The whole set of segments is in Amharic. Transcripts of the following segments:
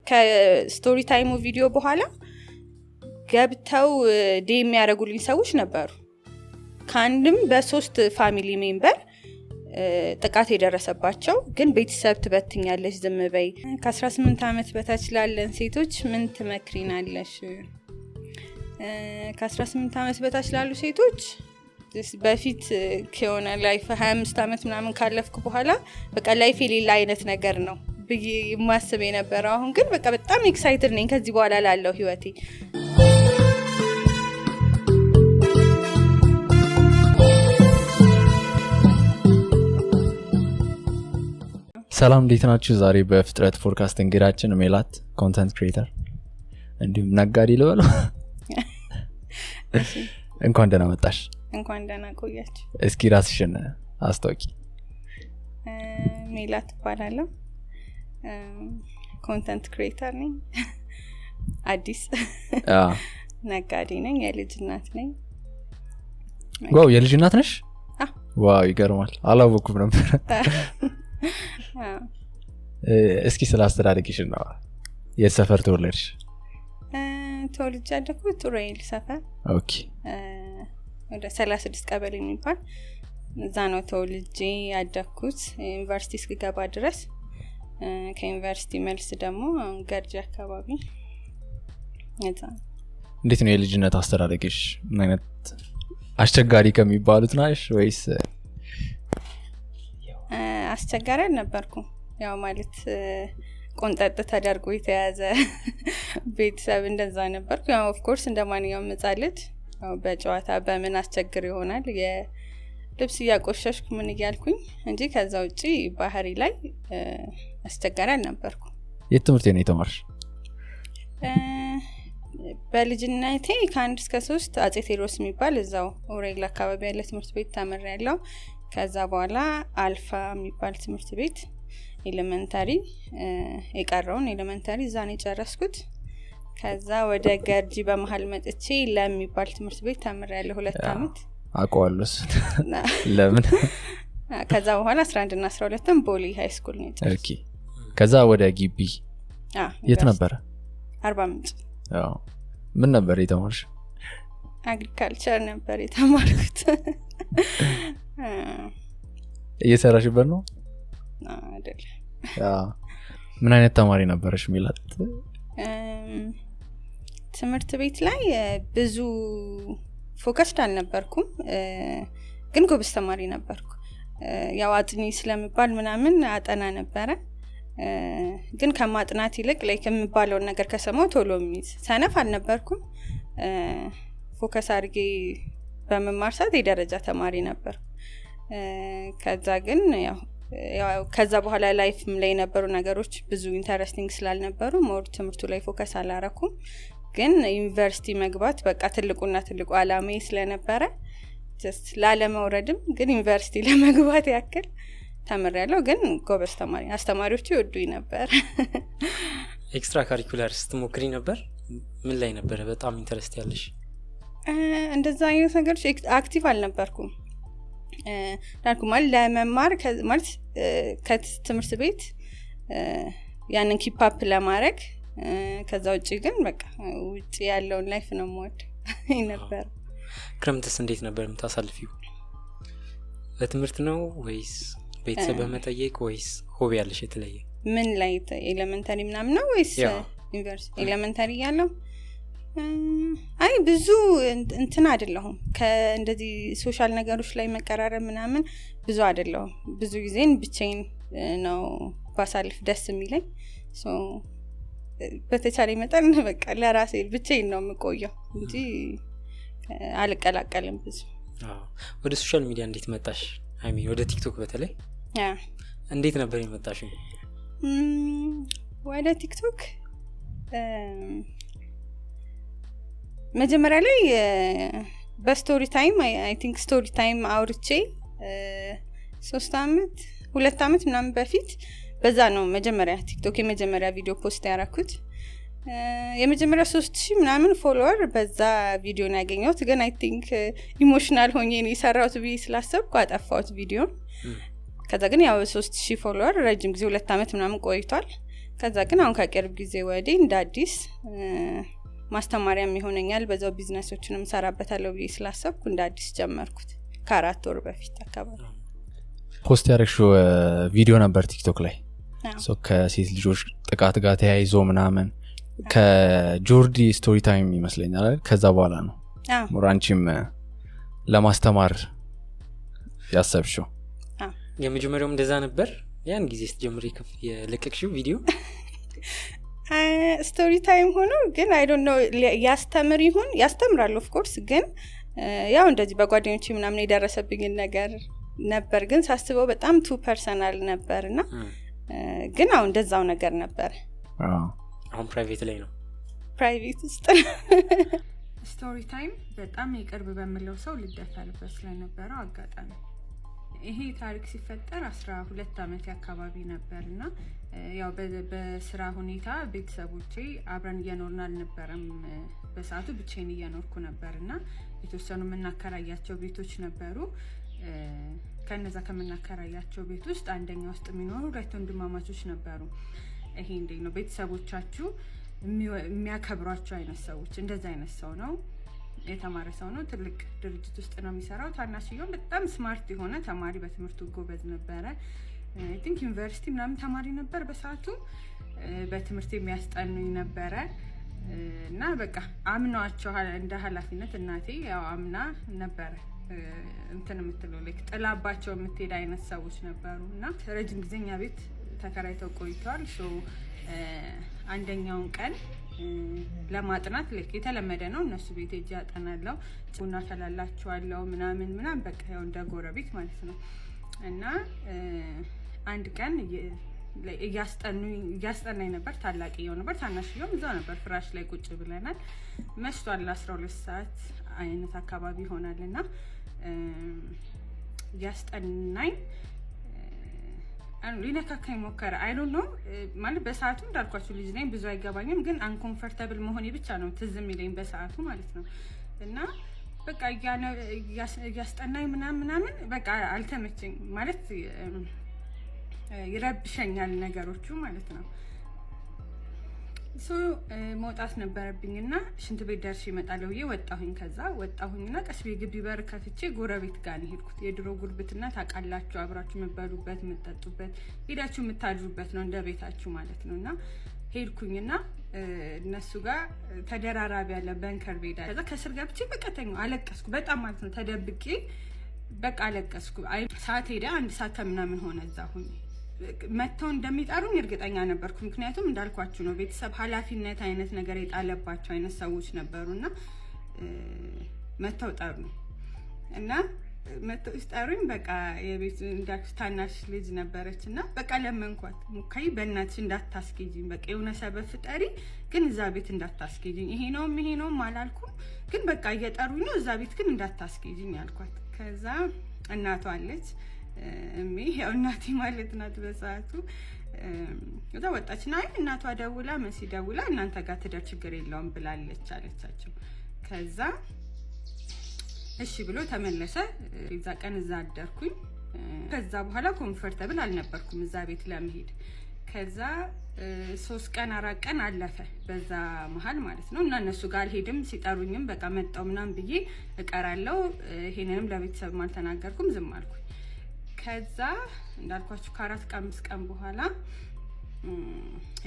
ከ story time ኡ ቪዲዮ በኋላ ገብተው DM የሚያደርጉልኝ ሰዎች ነበሩ። ከአንድም በሶስት family member ጥቃት የደረሰባቸው፣ ግን ቤተሰብ ትበትኛለች ዝም በይ። ከ18 ዓመት በታች ላለን ሴቶች ምን ትመክሪናለሽ? ከ18 ዓመት በታች ላሉ ሴቶች በፊት ከሆነ life 25 ዓመት ምናምን ካለፍኩ በኋላ በቃ life የሌላ አይነት ነገር ነው ብዬ የማስብ የነበረው። አሁን ግን በቃ በጣም excited ነኝ ከዚህ በኋላ ላለው ህይወቴ። ሰላም፣ እንዴት ናችሁ? ዛሬ በፍጥረት ፖድካስት እንግዳችን ሜላት፣ content creator እንዲሁም ነጋዴ ልበለው። እንኳን ደህና መጣሽ። እንኳን ደህና ቆያችሁ። እስኪ ራስሽን አስታውቂ። ሜላት እባላለሁ። Content creator ነኝ። አዲስ ነጋዴ ነኝ። የልጅ እናት ነኝ። Wow፣ የልጅ እናት ነሽ? Wow፣ ይገርማል። አላወኩም ነበር። እስኪ ስለ አስተዳደግሽ እናውራ። የት ሰፈር ተወለድሽ? ተወልጄ ያደግኩት ኡራኤል ሰፈር። ወደ 36 ቀበሌ የሚባል እዛ ነው ተወልጄ ያደግኩት ዩኒቨርሲቲ እስክገባ ድረስ። ከዩኒቨርሲቲ መልስ ደግሞ ገርጂ አካባቢ እዛ። እንዴት ነው የልጅነት አስተዳደግሽ? ምን አይነት አስቸጋሪ ከሚባሉት ናሽ ወይስ? አስቸጋሪ አልነበርኩም። ያው ማለት ቆንጠጥ ተደርጎ የተያዘ ቤተሰብ እንደዛ ነበርኩ። ያው of course እንደ ማንኛውም ሕፃን ልጅ ያው በጨዋታ በምን አስቸግር ይሆናል የልብስ እያቆሸሽኩ ምን እያልኩኝ እንጂ ከዛ ውጪ ባህሪ ላይ አስቸጋሪ አልነበርኩም። የት ትምህርት ቤት ነው የተማርሽ? በልጅነቴ ከ1 እስከ 3 አጼ ቴዎድሮስ የሚባል እዛው ኡራኤል አካባቢ ያለ ትምህርት ቤት ተምሬያለሁ። ከዛ በኋላ አልፋ የሚባል ትምህርት ቤት elementary፣ የቀረውን elementary እዛ ነው የጨረስኩት። ከዛ ወደ ገርጂ በመሀል መጥቼ ለሚባል ትምህርት ቤት ተምሬያለሁ 2 አመት። አውቀዋለሁ እሱን። ለምን? ከዛ በኋላ 11 እና 12ም ቦሌ high school ነው የጨረስኩት። ከዛ ወደ ግቢ የት ነበረ? አርባ ምንጭ። ምን ነበር የተማርሽ? Agriculture ነበር የተማርኩት። እየሰራሽበት ነው? አይደለም። ምን አይነት ተማሪ ነበረሽ ሜላት? ትምህርት ቤት ላይ ብዙ focused አልነበርኩም፣ ግን ጎበዝ ተማሪ ነበርኩ። ያው አጥኚ ስለምባል ምናምን አጠና ነበረ። ግን ከማጥናት ይልቅ የምባለውን ነገር ከሰማሁ ቶሎ የሚይዝ ሰነፍ አልነበርኩም። Focus አድርጌ በመማር ሰዓት የደረጃ ተማሪ ነበርኩ። ከዛ ግን ያው ከዛ በኋላ life ም ላይ የነበሩ ነገሮች ብዙ interesting ስላልነበሩ more ትምህርቱ ላይ focus አላረኩም። ግን ዩኒቨርሲቲ መግባት በቃ ትልቁና ትልቁ አላማዬ ስለነበረ just ላለመውረድም ግን ዩኒቨርሲቲ ለመግባት ያክል ተምሬያለሁ። ግን ጎበዝ ተማሪ፣ አስተማሪዎቹ ይወዱኝ ነበር። Extracurricular ስትሞክሪ ነበር? ምን ላይ ነበረ በጣም interest ያለሽ? እንደዛ አይነት ነገሮች active አልነበርኩም። እንዳልኩ ማለት ለመማር ማለት ከትምህርት ቤት ያንን keep up ለማድረግ፣ ከዛ ውጪ ግን በቃ ውጪ ያለውን life ነው የምወድ የነበረው። ክረምትስ እንዴት ነበር የምታሳልፊው? በትምህርት ነው ወይስ ቤተሰብ በመጠየቅ ወይስ hobby ያለሽ የተለየ? ምን ላይ elementary ምናምን ነው ወይስ ዩኒቨርሲቲ? Elementary እያለሁ አይ ብዙ እንትን አይደለሁም። ከእንደዚህ social ነገሮች ላይ መቀራረብ ምናምን ብዙ አይደለሁም። ብዙ ጊዜን ብቻዬን ነው ባሳልፍ ደስ የሚለኝ። በተቻለ መጠን በቃ ለራሴ ብቻዬን ነው የምቆየው እንጂ አልቀላቀልም ብዙ። ወደ social media እንዴት መጣሽ? I mean ወደ ቲክቶክ በተለይ እንዴት ነበር የመጣሽው? ወደ ቲክቶክ መጀመሪያ ላይ በ story time I think story time አውርቼ 3 አመት 2 አመት ምናምን በፊት በዛ ነው መጀመሪያ ቲክቶክ የመጀመሪያ ቪዲዮ post ያደረኩት። የመጀመሪያ 3000 ምናምን follower በዛ ቪዲዮ ነው ያገኘሁት። ግን I think emotional ሆኜ ነው የሰራሁት ብዬ ስላሰብኩ አጠፋሁት ቪዲዮን። ከዛ ግን ያው 3000 follower ረጅም ጊዜ 2 አመት ምናምን ቆይቷል። ከዛ ግን አሁን ከቅርብ ጊዜ ወዲህ እንደ አዲስ ማስተማሪያም ይሆነኛል፣ በዛው ቢዝነሶችንም እሰራበታለሁ ብዬ ስላሰብኩ እንደ አዲስ ጀመርኩት ከ4 ወር በፊት አካባቢ። Post ያደረግሽው ቪዲዮ ነበር ቲክቶክ ላይ። አዎ። So ከሴት ልጆች ጥቃት ጋር ተያይዞ ምናምን ከጆርዲ story time ይመስለኛል አይደል? ከዛ በኋላ ነው አዎ። More አንቺም ለማስተማር ያሰብሽው? የመጀመሪያውም እንደዛ ነበር ያን ጊዜ ስትጀምር የለቀቅሽው ቪዲዮ? Story time ሆኖ ግን I don't know ያስተምር ይሁን። ያስተምራል of course፣ ግን ያው እንደዚህ በጓደኞቼ ምናምን የደረሰብኝን ነገር ነበር። ግን ሳስበው በጣም too personal ነበር እና ግን አሁን እንደዛው ነገር ነበር። አሁን private ላይ ነው? Private ውስጥ። Story time በጣም የቅርብ በምለው ሰው ልደፈርበት ስለነበረው አጋጣሚ። ይሄ ታሪክ ሲፈጠር 12 ዓመት አካባቢ ነበር እና ያው በስራ ሁኔታ ቤተሰቦቼ አብረን እየኖርን አልነበረም። በሰዓቱ ብቻዬን እየኖርኩ ነበር እና የተወሰኑ የምናከራያቸው ቤቶች ነበሩ። ከነዛ ከምናከራያቸው ቤት ውስጥ አንደኛ ውስጥ የሚኖሩ ሁለት ወንድማማቾች ነበሩ። ይሄ እንዴት ነው፣ ቤተሰቦቻችሁ የሚያከብሯቸው አይነት ሰዎች፣ እንደዚ አይነት ሰው ነው። የተማረ ሰው ነው። ትልቅ ድርጅት ውስጥ ነው የሚሰራው። ታናሽየውም በጣም smart የሆነ ተማሪ፣ በትምህርቱ ጎበዝ ነበረ። I think ዩኒቨርሲቲ ምናምን ተማሪ ነበር በሰዓቱ። በትምህርት የሚያስጠኑኝ ነበረ እና በቃ አምነዋቸው እንደ ኃላፊነት እናቴ ያው አምና ነበረ እንትን የምትለው፣ like ጥላባቸው የምትሄድ አይነት ሰዎች ነበሩ እና ረጅም ጊዜ እኛ ቤት ተከራይተው ቆይተዋል። So አንደኛውን ቀን ለማጥናት፣ like የተለመደ ነው፣ እነሱ ቤት ሄጄ አጠናለሁ፣ ቡና ፈላላቸዋለሁ ምናምን ምናምን፣ በቃ ያው እንደ ጎረቤት ማለት ነው። እና አንድ ቀን እያስጠናኝ ነበር። ታላቅየው ነበር፣ ታናሽየውም እዛው ነበር። ፍራሽ ላይ ቁጭ ብለናል። መሽቷል፣ 12 ሰዓት አይነት አካባቢ ይሆናል እና እያስጠናኝ ሊነካካኝ ሞከረ። I don't know፣ ማለት በሰዓቱ እንዳልኳችሁ ልጅ ነኝ፣ ብዙ አይገባኝም፣ ግን uncomfortable መሆኔ ብቻ ነው ትዝ የሚለኝ በሰዓቱ ማለት ነው። እና በቃ እያስጠናኝ ምናምን ምናምን በቃ አልተመቸኝ፣ ማለት ይረብሸኛል ነገሮቹ ማለት ነው። So መውጣት ነበረብኝና ሽንት ቤት ደርሼ እመጣለሁ ብዬ ወጣሁኝ። ከዛ ወጣሁኝና ቀስ ብዬ ግቢ በር ከፍቼ ጎረቤት ጋር ነው የሄድኩት። የድሮ ጉርብትና ታውቃላችሁ፣ አብራችሁ የምትበሉበት፣ የምትጠጡበት፣ ሄዳችሁ የምታድሩበት ነው፣ እንደ ቤታችሁ ማለት ነው። እና ሄድኩኝና እነሱ ጋር ተደራራቢ ያለ bunker bed አለ። ከዛ ከስር ገብቼ በቃ ተኛሁ፣ አለቀስኩ በጣም ማለት ነው። ተደብቄ በቃ አለቀስኩ። ሰዓት ሄደ፣ 1 ሰዓት ከምናምን ሆነ እዛ ሁኜ። መጥተው እንደሚጠሩኝ እርግጠኛ ነበርኩ። ምክንያቱም እንዳልኳችሁ ነው፣ ቤተሰብ ኃላፊነት አይነት ነገር የጣለባቸው አይነት ሰዎች ነበሩ እና መጥተው ጠሩ እና መጥተው ሲጠሩኝ በቃ የቤቱ እንዳልኩሽ ታናሽ ልጅ ነበረች እና በቃ ለመንኳት፣ ሙካይ በእናትሽ እንዳታስኬጂኝ፣ በቃ የሆነ ሰበብ ፍጠሪ፣ ግን እዛ ቤት እንዳታስኬጂኝ። ይሄ ነውም ይሄ ነውም አላልኩም፣ ግን በቃ እየጠሩኝ ነው፣ እዛ ቤት ግን እንዳታስኬጂኝ አልኳት። ከዛ እናቷ አለች፣ እሜ፣ ያው እናቴ ማለት ናት በሰዓቱ። እዛ ወጣችና አይ እናቷ ደውላ፣ መሲ ደውላ እናንተ ጋር ትደር ችግር የለውም ብላለች አለቻቸው። ከዛ እሺ ብሎ ተመለሰ። የዛ ቀን እዛ አደርኩኝ። ከዛ በኋላ comfortable አልነበርኩም እዛ ቤት ለመሄድ። ከዛ 3 ቀን 4 ቀን አለፈ በዛ መሀል ማለት ነው። እና እነሱ ጋር አልሄድም፣ ሲጠሩኝም በቃ መጣው ምናምን ብዬ እቀራለሁ። ይሄንንም ለቤተሰብ አልተናገርኩም፣ ዝም አልኩኝ። ከዛ እንዳልኳችሁ ከ4 ከ5 ቀን በኋላ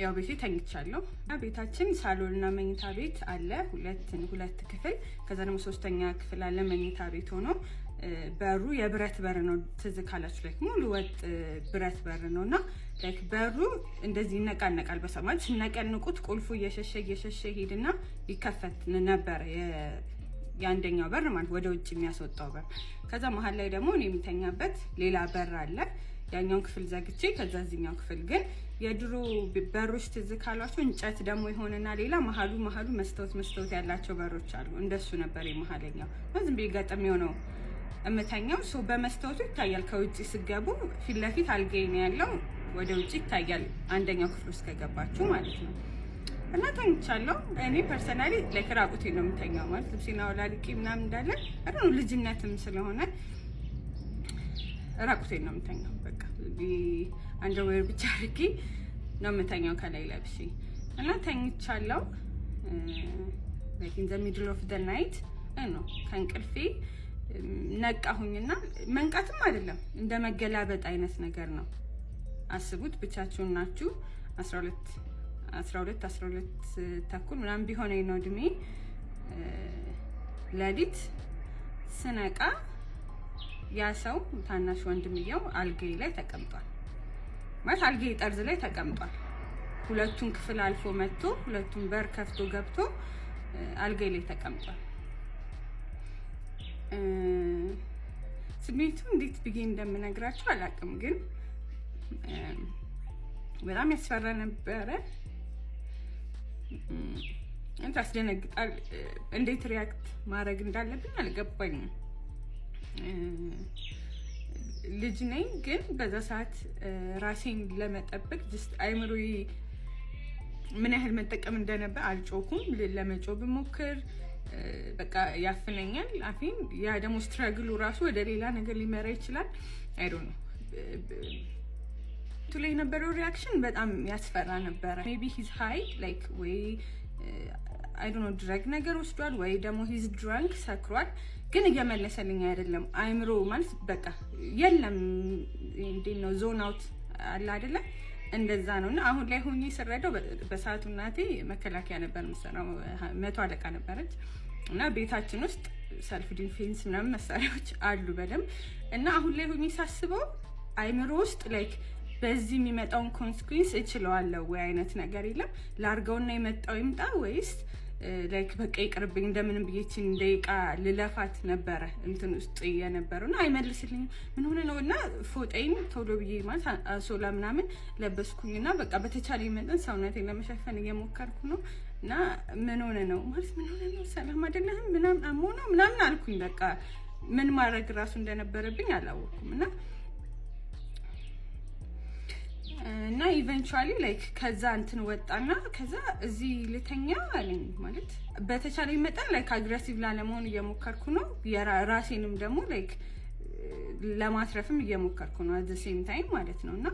ያው ቤቴ ተኝቻለሁ። ቤታችን ሳሎንና መኝታ ቤት አለ፣ ሁለት ሁለት ክፍል። ከዛ ደግሞ ሶስተኛ ክፍል አለ መኝታ ቤት ሆኖ፣ በሩ የብረት በር ነው። ትዝ ካላችሁ like ሙሉ ወጥ ብረት በር ነው እና like በሩ እንደዚህ ይነቃነቃል። በሰማት ሲነቀንቁት ቁልፉ እየሸሸ እየሸሸ ይሄድና ይከፈት ነበረ፣ የአንደኛው በር ማለት ወደ ውጭ የሚያስወጣው በር። ከዛ መሀል ላይ ደግሞ እኔ የምተኛበት ሌላ በር አለ። ያኛውን ክፍል ዘግቼ ከዛ እዚኛው ክፍል ግን የድሮ በሮች ትዝ ካሏቸው እንጨት ደግሞ የሆነና ሌላ መሀሉ መሀሉ መስታወት መስታወት ያላቸው በሮች አሉ። እንደሱ ነበር የመሀለኛው። ዝም ብዬ ገጥሜው ነው እምተኛው። So በመስታወቱ ይታያል። ከውጭ ስገቡ ፊት ለፊት አልጋዬ ነው ያለው፣ ወደ ውጭ ይታያል። አንደኛው ክፍል ውስጥ ከገባችሁ ማለት ነው። እና ተኝቻለሁ። እኔ personally like ራቁቴን ነው የምተኛው፣ ማለት ልብሴን አወላልቄ ምናምን እንዳለ አይደል፣ ልጅነትም ስለሆነ ራቁቴን ነው የምተኛው። በቃ underwear ብቻ አድርጌ ነው የምተኛው ከላይ ለብሼ። እና ተኝቻለሁ። Like in the middle of the night ነው ከእንቅልፌ ነቃሁኝና፣ መንቃትም አይደለም፣ እንደ መገላበጥ አይነት ነገር ነው። አስቡት፣ ብቻችሁን ናችሁ። 12 12 12 ተኩል ምናምን ቢሆነኝ ነው እድሜ። ሌሊት ስነቃ ያ ሰው፣ ታናሽ ወንድምየው፣ አልጋዬ ላይ ተቀምጧል። ማለት አልጋዬ ጠርዝ ላይ ተቀምጧል። ሁለቱን ክፍል አልፎ መጥቶ፣ ሁለቱን በር ከፍቶ ገብቶ አልጋዬ ላይ ተቀምጧል። ስሜቱ እንዴት ብዬ እንደምነግራችሁ አላውቅም፣ ግን በጣም ያስፈራ ነበረ። ያስደነግጣል። እንዴት react ማድረግ እንዳለብኝ አልገባኝም። ልጅ ነኝ፣ ግን በዛ ሰዓት ራሴን ለመጠበቅ just አይምሮዬ ምን ያህል መጠቀም እንደነበር፣ አልጮኩም። ለመጮህ ብሞክር በቃ ያፍነኛል አፌን። ያ ደግሞ struggle ኡ ራሱ ወደ ሌላ ነገር ሊመራ ይችላል። I don't know፣ ላይ የነበረው reaction በጣም ያስፈራ ነበረ። Maybe he's high, like ወይ I don't know drug ነገር ወስዷል ወይ ደግሞ he's drunk፣ ሰክሯል። ግን እየመለሰልኝ አይደለም። አይምሮ ማለት በቃ የለም፣ እንዴት ነው፣ zone out አለ አይደለ? እንደዛ ነው። እና አሁን ላይ ሆኜ ስረዳው፣ በሰዓቱ እናቴ መከላከያ ነበር የምትሰራው፣ መቶ አለቃ ነበረች። እና ቤታችን ውስጥ self defense ምናምን መሳሪያዎች አሉ በደንብ። እና አሁን ላይ ሆኜ ሳስበው አይምሮ ውስጥ like በዚህ የሚመጣውን consequence እችለዋለሁ ወይ አይነት ነገር የለም። ላርገውና የመጣው ይምጣ ወይስ like በቃ ይቅርብኝ፣ እንደምንም ብዬ ይችን ደቂቃ ልለፋት ነበረ እንትን ውስጥ የነበረው። እና አይመልስልኝም፣ ምን ሆነ ነው? እና ፎጣዬን ቶሎ ብዬ፣ ማለት አንሶላ ምናምን ለበስኩኝ እና በቃ በተቻለ መጠን ሰውነቴን ለመሸፈን እየሞከርኩ ነው። እና ምን ሆነ ነው፣ ማለት ምን ሆነ ነው፣ ሰላም አይደለህም ምናምን፣ አሞ ነው ምናምን አልኩኝ። በቃ ምን ማድረግ እራሱ እንደነበረብኝ አላወቅኩም። እና eventually like ከዛ እንትን ወጣና ከዛ እዚህ ልተኛ አለኝ። ማለት በተቻለኝ መጠን like aggressive ላለመሆን እየሞከርኩ ነው። ራሴንም ደግሞ like ለማትረፍም እየሞከርኩ ነው at same time ማለት ነው። እና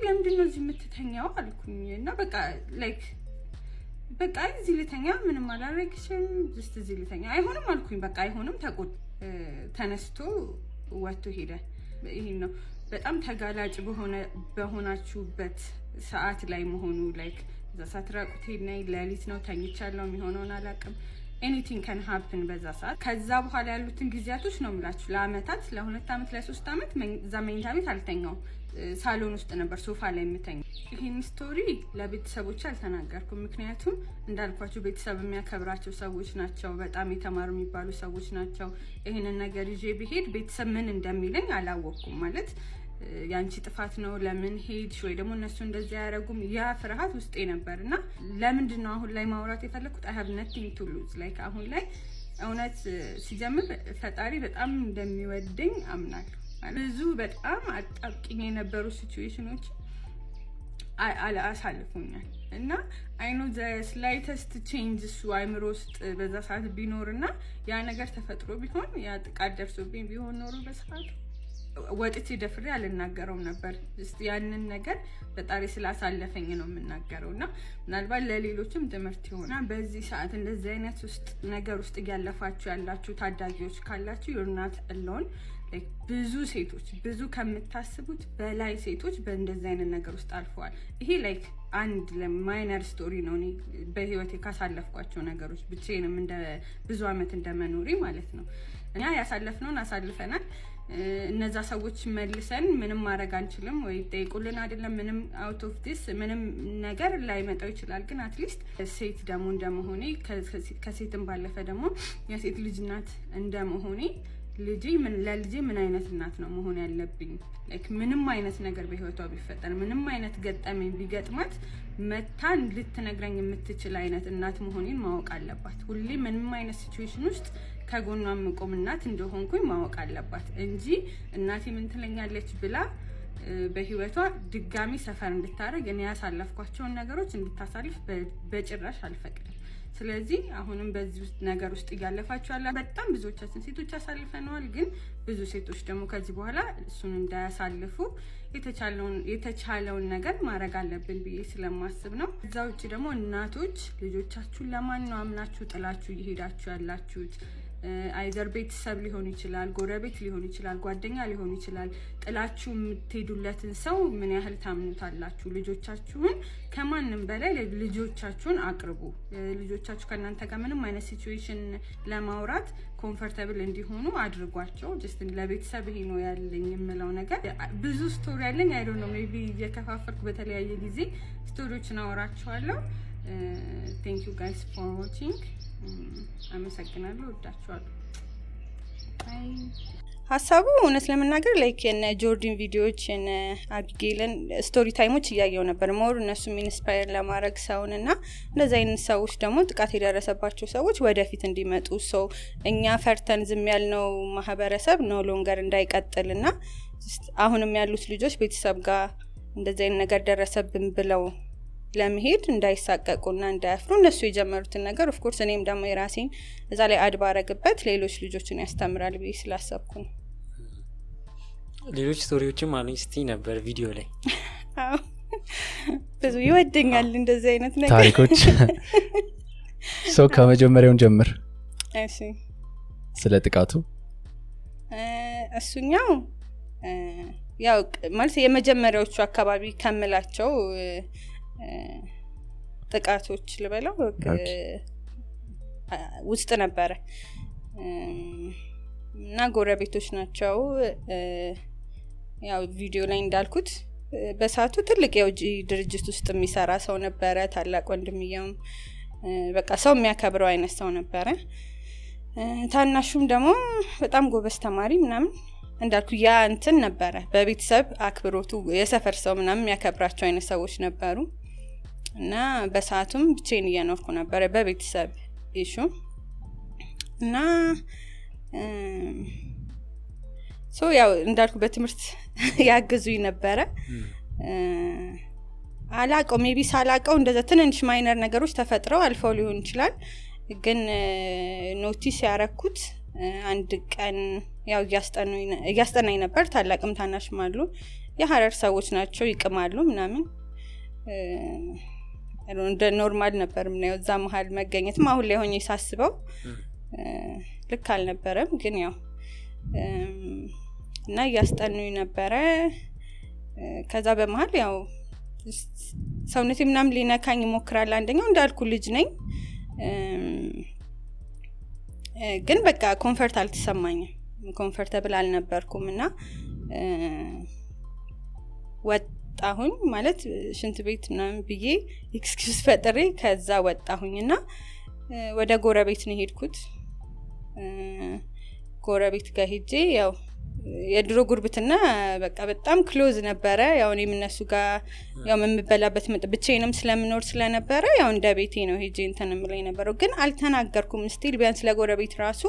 ለምንድን ነው እዚህ የምትተኛው አልኩኝ። እና በቃ like በቃ እዚህ ልተኛ፣ ምንም አላረግሽም፣ just እዚህ ልተኛ። አይሆንም አልኩኝ። በቃ አይሆንም። ተቆ ተነስቶ ወጥቶ ሄደ። ይሄን ነው በጣም ተጋላጭ በሆናችሁበት ሰዓት ላይ መሆኑ። Like እዛ ሰዓት ራቁቴን ነኝ፣ ሌሊት ነው፣ ተኝቻለሁ፣ የሚሆነውን አላውቅም። Anything can happen በዛ ሰዓት። ከዛ በኋላ ያሉትን ጊዜያቶች ነው የምላችሁ። ለአመታት፣ ለ2 አመት፣ ለ3 አመት እዛ መኝታ ቤት አልተኛውም። ሳሎን ውስጥ ነበር ሶፋ ላይ የምተኛው። ይህን story ለቤተሰቦች አልተናገርኩም። ምክንያቱም እንዳልኳችሁ ቤተሰብ የሚያከብራቸው ሰዎች ናቸው። በጣም የተማሩ የሚባሉ ሰዎች ናቸው። ይህንን ነገር ይዤ ብሄድ ቤተሰብ ምን እንደሚለኝ አላወቅኩም። ማለት የአንቺ ጥፋት ነው፣ ለምን ሄድሽ፣ ወይ ደግሞ እነሱ እንደዚህ አያደርጉም። ያ ፍርሃት ውስጤ ነበር። እና ለምንድን ነው አሁን ላይ ማውራት የፈለግኩት? I have nothing to lose። Like አሁን ላይ እውነት ሲጀምር ፈጣሪ በጣም እንደሚወደኝ አምናለሁ። ብዙ በጣም አጣብቂኝ የነበሩ situation ኖች አሳልፎኛል። እና I know the slightest change እሱ አይምሮ ውስጥ በዛ ሰዓት ቢኖር እና ያ ነገር ተፈጥሮ ቢሆን፣ ያ ጥቃት ደርሶብኝ ቢሆን ኖሮ፣ በሰዓቱ ወጥቼ ደፍሬ አልናገረውም ነበር። ያንን ነገር ፈጣሪ ስላሳለፈኝ ነው የምናገረው። እና ምናልባት ለሌሎችም ትምህርት ይሆናል። በዚህ ሰዓት እንደዚህ አይነት ውስጥ ነገር ውስጥ እያለፋችሁ ያላችሁ ታዳጊዎች ካላችሁ you're not alone። ብዙ ሴቶች፣ ብዙ ከምታስቡት በላይ ሴቶች በእንደዚህ አይነት ነገር ውስጥ አልፈዋል። ይሄ like አንድ minor story ነው እኔ በህይወቴ ካሳለፍኳቸው ነገሮች፣ ብቻዬንም እንደ ብዙ አመት እንደመኖሬ ማለት ነው። እኛ ያሳለፍነውን አሳልፈናል። እነዛ ሰዎች መልሰን ምንም ማድረግ አንችልም፣ ወይ ጠይቁልን አይደለም፣ ምንም out of this ምንም ነገር ላይመጣው ይችላል። ግን at least ሴት ደግሞ እንደመሆኔ፣ ከሴትም ባለፈ ደግሞ የሴት ልጅ እናት እንደመሆኔ፣ ልጄ ምን ለልጄ ምን አይነት እናት ነው መሆን ያለብኝ? Like ምንም አይነት ነገር በህይወቷ ቢፈጠር፣ ምንም አይነት ገጠመኝ ቢገጥማት መታ ልትነግረኝ የምትችል አይነት እናት መሆኔን ማወቅ አለባት። ሁሌ ምንም አይነት situation ውስጥ ከጎኗ የምቆም እናት እንደሆንኩኝ ማወቅ አለባት እንጂ እናቴ ምን ትለኛለች ብላ በህይወቷ ድጋሚ suffer እንድታደርግ፣ እኔ ያሳለፍኳቸውን ነገሮች እንድታሳልፍ በጭራሽ አልፈቅድም። ስለዚህ አሁንም በዚህ ውስጥ ነገር ውስጥ እያለፋችሁ ያለ በጣም ብዙዎቻችን ሴቶች አሳልፈነዋል። ግን ብዙ ሴቶች ደግሞ ከዚህ በኋላ እሱን እንዳያሳልፉ የተቻለውን ነገር ማድረግ አለብን ብዬ ስለማስብ ነው። ከዛ ውጭ ደግሞ እናቶች ልጆቻችሁን ለማን ነው አምናችሁ ጥላችሁ እየሄዳችሁ ያላችሁት? Either ቤተሰብ ሊሆን ይችላል፣ ጎረቤት ሊሆን ይችላል፣ ጓደኛ ሊሆን ይችላል። ጥላችሁ የምትሄዱለትን ሰው ምን ያህል ታምኑታላችሁ? ልጆቻችሁን ከማንም በላይ ልጆቻችሁን አቅርቡ። ልጆቻችሁ ከእናንተ ጋር ምንም አይነት situation ለማውራት comfortable እንዲሆኑ አድርጓቸው። Just ለቤተሰብ ይሄ ነው ያለኝ የምለው ነገር። ብዙ story ያለኝ፣ I don't know፣ maybe እየከፋፈልኩ በተለያየ ጊዜ story ዎችን አወራችኋለሁ። Thank you guys for watching። አመሰግናለሁ። ወዳችኋለሁ። ሀሳቡ እውነት ለመናገር like የነ ጆርዲን ቪዲዮዎች፣ የነ አቢጌልን story time ኦች እያየው ነበር። More እነሱም inspire ለማድረግ ሰውን እና እንደዚህ አይነት ሰዎች ደግሞ ጥቃት የደረሰባቸው ሰዎች ወደፊት እንዲመጡ፣ ሰው እኛ ፈርተን ዝም ያልነው ማህበረሰብ no longer እንዳይቀጥል እና አሁንም ያሉት ልጆች ቤተሰብ ጋር እንደዚህ አይነት ነገር ደረሰብን ብለው ለመሄድ እንዳይሳቀቁና እንዳያፍሩ እነሱ የጀመሩትን ነገር of course እኔም ደግሞ የራሴን እዛ ላይ add ባረግበት ሌሎች ልጆችን ያስተምራል ብዬ ስላሰብኩ ነው። ሌሎች story ዎችም አሉኝ ስትይ ነበር ቪዲዮ ላይ። አዎ፣ ብዙ ይወደኛል እንደዚህ አይነት ነገር። ታሪኮች። So ከመጀመሪያውን ጀምር። እሺ። ስለ ጥቃቱ። እሱኛው ያው ማለት የመጀመሪያዎቹ አካባቢ ከምላቸው ጥቃቶች ልበለው ውስጥ ነበረ እና ጎረቤቶች ናቸው። ያው ቪዲዮ ላይ እንዳልኩት በሰዓቱ ትልቅ የውጭ ድርጅት ውስጥ የሚሰራ ሰው ነበረ። ታላቅ ወንድምየውም በቃ ሰው የሚያከብረው አይነት ሰው ነበረ። ታናሹም ደግሞ በጣም ጎበዝ ተማሪ ምናምን፣ እንዳልኩ ያ እንትን ነበረ፣ በቤተሰብ አክብሮቱ የሰፈር ሰው ምናምን የሚያከብራቸው አይነት ሰዎች ነበሩ። እና በሰዓቱም ብቻዬን እየኖርኩ ነበረ በቤተሰብ issue። እና so ያው እንዳልኩ በትምህርት ያግዙኝ ነበረ። አላቀው፣ maybe ሳላቀው እንደዛ ትንንሽ minor ነገሮች ተፈጥረው አልፈው ሊሆን ይችላል። ግን notice ያረኩት አንድ ቀን ያው እያስጠናኝ ነበር። ታላቅም ታናሽም አሉ። የሀረር ሰዎች ናቸው፣ ይቅማሉ ምናምን። እንደ normal ነበር ምናየው። እዛ መሀል መገኘትም አሁን ላይ ሆኜ ሳስበው ልክ አልነበረም። ግን ያው እና እያስጠኑኝ ነበረ። ከዛ በመሀል ያው ሰውነቴ ምናምን ሊነካኝ ይሞክራል። አንደኛው እንዳልኩ ልጅ ነኝ፣ ግን በቃ comfort አልተሰማኝም፣ comfortable አልነበርኩም። እና ወጣሁኝ፣ ማለት ሽንት ቤት ምናምን ብዬ excuse ፈጥሬ ከዛ ወጣሁኝ እና ወደ ጎረቤት ነው የሄድኩት። ጎረቤት ጋር ሄጄ ያው የድሮ ጉርብትና በቃ በጣም close ነበረ። ያው እኔም እነሱ ጋር ያው የምበላበት ብቻዬንም ስለምኖር ስለነበረ ያው እንደ ቤቴ ነው ሄጄ እንትን የምለው የነበረው። ግን አልተናገርኩም። Still ቢያንስ ለጎረቤት ራሱ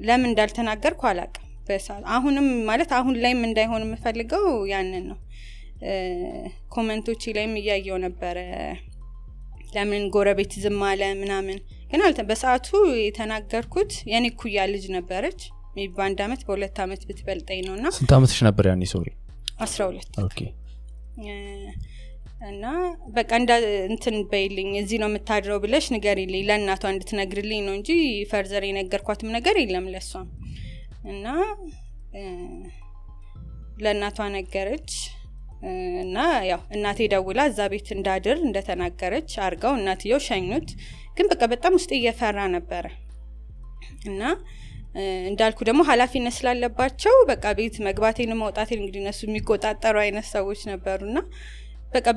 ለምን እንዳልተናገርኩ አላውቅም። በሰዓቱ አሁንም ማለት አሁን ላይም እንዳይሆን የምፈልገው ያንን ነው። Comment ኦቼ ላይም እያየው ነበረ ለምን ጎረቤት ዝም አለ ምናምን። ግን በሰዓቱ የተናገርኩት የኔ እኩያ ልጅ ነበረች። Maybe በአንድ አመት በ2 አመት ብትበልጠኝ ነው። እና ስንት አመትሽ ነበር ያኔ? Sorry። 12። Okay። እና በቃ እንዳ እንትን በይልኝ፣ እዚህ ነው የምታድረው ብለሽ ንገሪልኝ፣ ለእናቷ እንድትነግርልኝ ነው እንጂ further የነገርኳትም ነገር የለም ለሷም። እና ለእናቷ ነገረች። እና ያው እናቴ ደውላ እዛ ቤት እንዳድር እንደተናገረች አርገው እናትየው ሸኙት። ግን በቃ በጣም ውስጥ እየፈራ ነበረ። እና እንዳልኩ ደግሞ ኃላፊነት ስላለባቸው በቃ ቤት መግባቴን መውጣቴን እንግዲህ እነሱ የሚቆጣጠሩ አይነት ሰዎች ነበሩና በቃ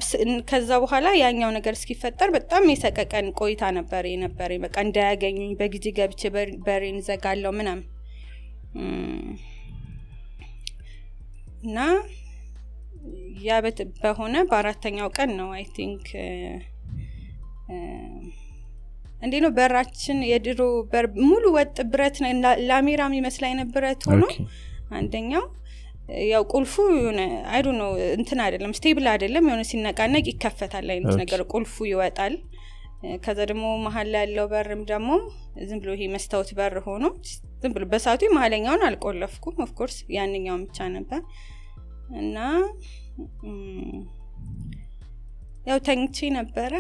ከዛ በኋላ ያኛው ነገር እስኪፈጠር በጣም የሰቀቀን ቆይታ ነበር የነበረኝ። በቃ እንዳያገኙኝ በጊዜ ገብቼ በሬን ዘጋለው ምናምን። እና ያ በሆነ በአራተኛው ቀን ነው I think። እንዴ ነው በራችን የድሮ በር ሙሉ ወጥ ብረት ነው፣ ላሜራ የሚመስል አይነት ብረት ሆኖ አንደኛው ያው ቁልፉ የሆነ I don't know እንትን አይደለም፣ stable አይደለም። የሆነ ሲነቃነቅ ይከፈታል አይነት ነገር፣ ቁልፉ ይወጣል። ከዛ ደግሞ መሀል ላይ ያለው በርም ደግሞ ዝም ብሎ ይሄ መስታወት በር ሆኖ ዝም ብሎ በሰዓቱ መሀለኛውን አልቆለፍኩም፣ of course ያንኛውን ብቻ ነበር። እና ያው ተኝቼ ነበረ።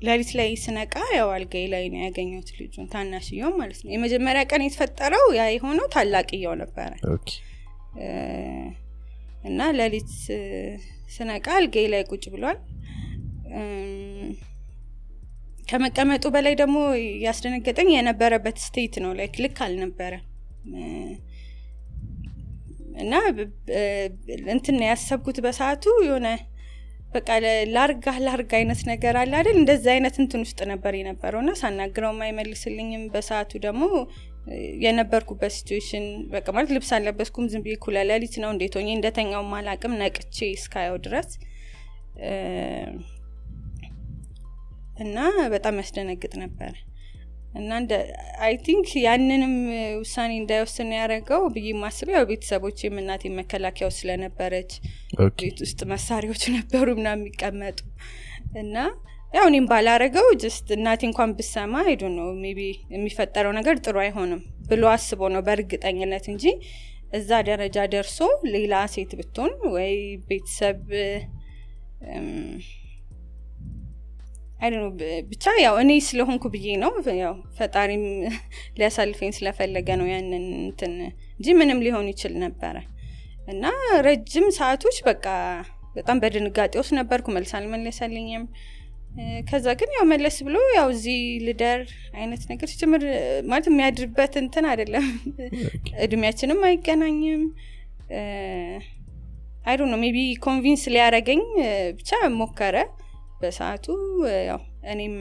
ሌሊት ላይ ስነቃ ያው አልጋዬ ላይ ነው ያገኘሁት ልጁን፣ ታናሽየው ማለት ነው። የመጀመሪያ ቀን የተፈጠረው ያ የሆነው ታላቅየው ነበረ። እና ሌሊት ስነቃ አልጋዬ ላይ ቁጭ ብሏል። ከመቀመጡ በላይ ደግሞ ያስደነገጠኝ የነበረበት state ነው። Like ልክ አልነበረ። እና እንትን ያሰብኩት በሰዓቱ የሆነ በቃ ላርጋ ላርጋ አይነት ነገር አለ አይደል? እንደዛ አይነት እንትን ውስጥ ነበር የነበረው። እና ሳናግረውም አይመልስልኝም። በሰዓቱ ደግሞ የነበርኩበት situation በቃ ማለት ልብስ አልለበስኩም፣ ዝም ብዬ እኩለ ሌሊት ነው፣ እንዴት ሆኜ እንደተኛውም አላቅም ነቅቼ እስካየው ድረስ። እና በጣም ያስደነግጥ ነበር። እና እንደ I think ያንንም ውሳኔ እንዳይወስን ያደረገው ብዬ ማስበው ያው ቤተሰቦቼም እናቴ መከላከያው ስለነበረች ቤት ውስጥ መሳሪያዎች ነበሩ ምናምን የሚቀመጡ። እና ያው እኔም ባላረገው just እናቴ እንኳን ብሰማ I don't know, maybe የሚፈጠረው ነገር ጥሩ አይሆንም ብሎ አስቦ ነው በእርግጠኝነት እንጂ እዛ ደረጃ ደርሶ ሌላ ሴት ብትሆን ወይ ቤተሰብ፣ I don't know፣ ብቻ ያው እኔ ስለሆንኩ ብዬ ነው፣ ያው ፈጣሪም ሊያሳልፈኝ ስለፈለገ ነው ያንን እንትን እንጂ ምንም ሊሆን ይችል ነበረ። እና ረጅም ሰዓቶች በቃ በጣም በድንጋጤ ውስጥ ነበርኩ። መልስ አልመለሰልኝም። ከዛ ግን ያው መለስ ብሎ ያው እዚህ ልደር አይነት ነገር ሲጀምር፣ ማለት የሚያድርበት እንትን አይደለም፣ እድሜያችንም አይገናኝም። I don't know, maybe convince ሊያረገኝ ብቻ ሞከረ በሰዓቱ። ያው እኔም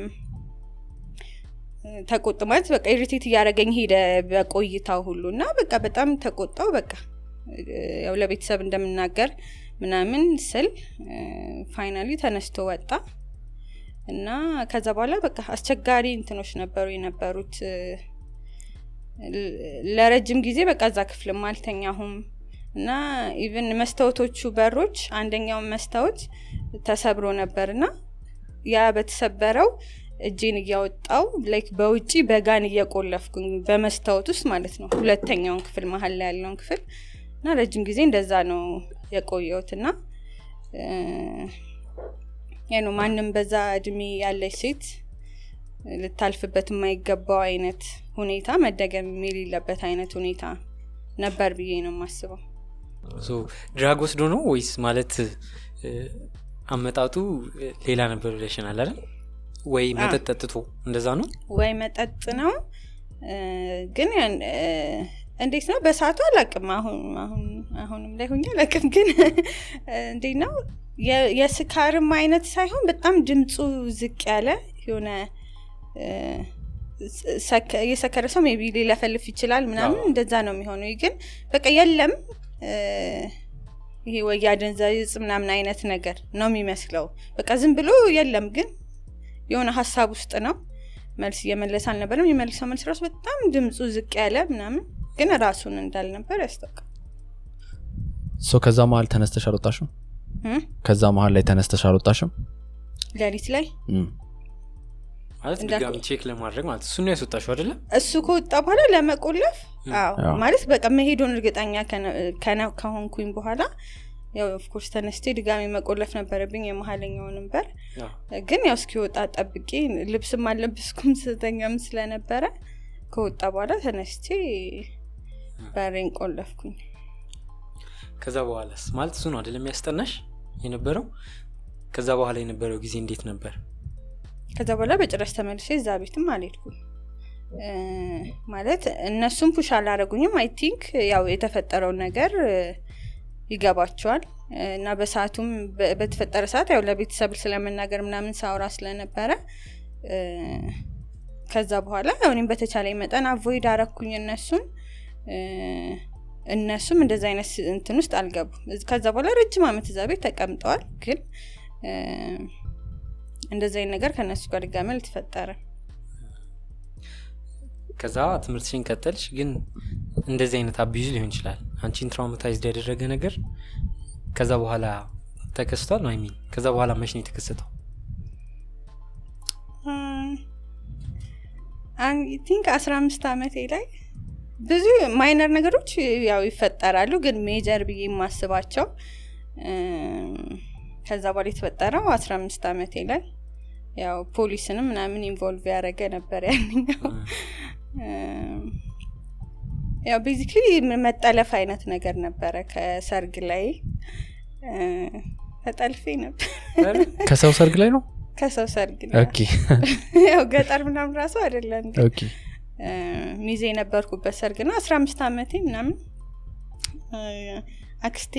ተቆጥ ማለት በቃ irritate እያደረገኝ ሄደ በቆይታው ሁሉ። እና በቃ በጣም ተቆጣው። በቃ ያው ለቤተሰብ እንደምናገር ምናምን ስል finally ተነስቶ ወጣ። እና ከዛ በኋላ በቃ አስቸጋሪ እንትኖች ነበሩ የነበሩት። ለረጅም ጊዜ በቃ እዛ ክፍልም አልተኛሁም። እና even መስታወቶቹ በሮች አንደኛውን መስታወት ተሰብሮ ነበር እና ያ በተሰበረው እጄን እያወጣው like በውጪ በጋን እየቆለፍኩኝ በመስታወት ውስጥ ማለት ነው ሁለተኛውን ክፍል፣ መሀል ላይ ያለውን ክፍል። እና ረጅም ጊዜ እንደዛ ነው የቆየሁት። እና ያ ነው ማንም በዛ እድሜ ያለች ሴት ልታልፍበት የማይገባው አይነት ሁኔታ፣ መደገም የሌለበት አይነት ሁኔታ ነበር ብዬ ነው የማስበው። So drug ወስዶ ነው ወይስ ማለት አመጣጡ ሌላ ነበር ብለሽናል አይደል? ወይ መጠጥ ጠጥቶ እንደዛ ነው? ወይ መጠጥ ነው። ግን እንዴት ነው በሰዓቱ አላቅም። አሁን አሁን አሁንም ላይ ሆኜ አላቅም። ግን እንዴት ነው የስካርም አይነት ሳይሆን በጣም ድምፁ ዝቅ ያለ የሆነ የሰከረ ሰው maybe ሊለፈልፍ ይችላል ምናምን፣ እንደዛ ነው የሚሆነው። ግን በቃ የለም ይሄ ወይ አደንዛዥ እጽ ምናምን አይነት ነገር ነው የሚመስለው። በቃ ዝም ብሎ የለም፣ ግን የሆነ ሀሳብ ውስጥ ነው። መልስ እየመለሰ አልነበረም። የሚመልሰው መልስ ራሱ በጣም ድምፁ ዝቅ ያለ ምናምን፣ ግን ራሱን እንዳልነበር ያስታውቃል። So ከዛ መሀል ተነስተሽ አልወጣሽም? እም? ከዛ መሀል ላይ ተነስተሽ አልወጣሽም? ሌሊት ላይ? ማለት ድጋሚ check ለማድረግ ማለት እሱን ነው ያስወጣሽው አይደለ? እሱ ከወጣ በኋላ ለመቆለፍ፣ አዎ። ማለት በቃ መሄዱን እርግጠኛ ከሆንኩኝ በኋላ ያው of course ተነስቼ ድጋሚ መቆለፍ ነበረብኝ የመሀለኛውንም በር። ግን ያው እስኪወጣ ጠብቄ፣ ልብስም አልለበስኩም ስተኛም ስለነበረ፣ ከወጣ በኋላ ተነስቼ በሬን ቆለፍኩኝ። ከዛ በኋላስ? ማለት እሱ ነው አይደለም የሚያስጠናሽ የነበረው? ከዛ በኋላ የነበረው ጊዜ እንዴት ነበር? ከዛ በኋላ በጭራሽ ተመልሼ እዛ ቤትም አልሄድኩም። ማለት እነሱም push አላረጉኝም። I think ያው የተፈጠረው ነገር ይገባቸዋል። እና በሰዓቱም በተፈጠረ ሰዓት ያው ለቤተሰብ ስለመናገር ምናምን ሳውራ ስለነበረ ከዛ በኋላ ያው እኔም በተቻለኝ መጠን avoid አረኩኝ እነሱን። እነሱም እንደዚ አይነት እንትን ውስጥ አልገቡም። ከዛ በኋላ ረጅም አመት እዛ ቤት ተቀምጠዋል፣ ግን እንደዚ አይነት ነገር ከእነሱ ጋር ድጋሚ አልተፈጠረም። ከዛ ትምህርትሽን ቀጠልሽ። ግን እንደዚህ አይነት abuse ሊሆን ይችላል አንቺን traumatized ያደረገ ነገር ከዛ በኋላ ተከስቷል ነው? I mean ከዛ በኋላ መች ነው የተከሰተው? I think 15 ዓመቴ ላይ ብዙ minor ነገሮች ያው ይፈጠራሉ፣ ግን major ብዬ የማስባቸው ከዛ በኋላ የተፈጠረው 15 ዓመቴ ላይ ያው ፖሊስንም ምናምን involve ያደረገ ነበር ያንኛው። ያው basically መጠለፍ አይነት ነገር ነበረ። ከሰርግ ላይ ተጠልፌ ነበር። ከሰው ሰርግ ላይ ነው? ከሰው ሰርግ ላይ። ያው ገጠር ምናምን ራሱ አይደለም ግን ሚዜ የነበርኩበት ሰርግ ነው። 15 ዓመቴ ምናምን አክስቴ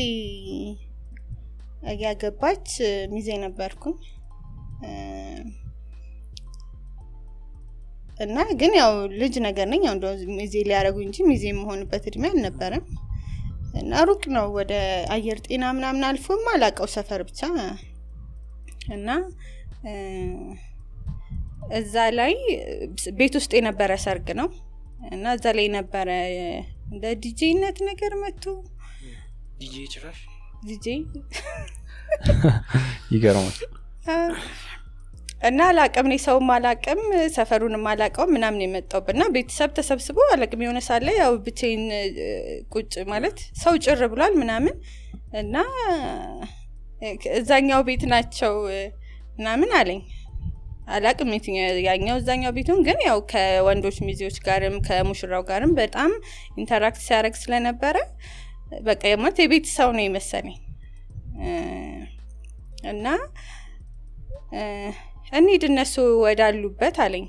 ያገባች ሚዜ ነበርኩኝ። እና ግን ያው ልጅ ነገር ነኝ። ያው እንደው ሚዜ ሊያደርጉ እንጂ ሚዜ የምሆንበት እድሜ አልነበረም። እና ሩቅ ነው፣ ወደ አየር ጤና ምናምን አልፎም አላውቀው ሰፈር ብቻ። እና እዛ ላይ ቤት ውስጥ የነበረ ሰርግ ነው። እና እዛ ላይ የነበረ እንደ ዲጄነት ነገር መጥቶ ዲጄ ጭራሽ? ዲጄ። ይገርማል። እና አላቅም፣ እኔ ሰውም አላቅም፣ ሰፈሩንም አላቀውም ምናምን የመጣውበት እና ቤተሰብ ተሰብስቦ አላቅም የሆነ ሳለ ያው ብቻዬን ቁጭ ማለት ሰው ጭር ብሏል ምናምን እና እዛኛው ቤት ናቸው ምናምን አለኝ። አላቅም የትኛው ያኛው እዛኛው ቤቱን፣ ግን ያው ከወንዶች ሚዜዎች ጋርም ከሙሽራው ጋርም በጣም interact ሲያደርግ ስለነበረ በቃ ማለት የቤት ሰው ነው የመሰለኝ። እና እንሂድ እነሱ ወዳሉበት አለኝ።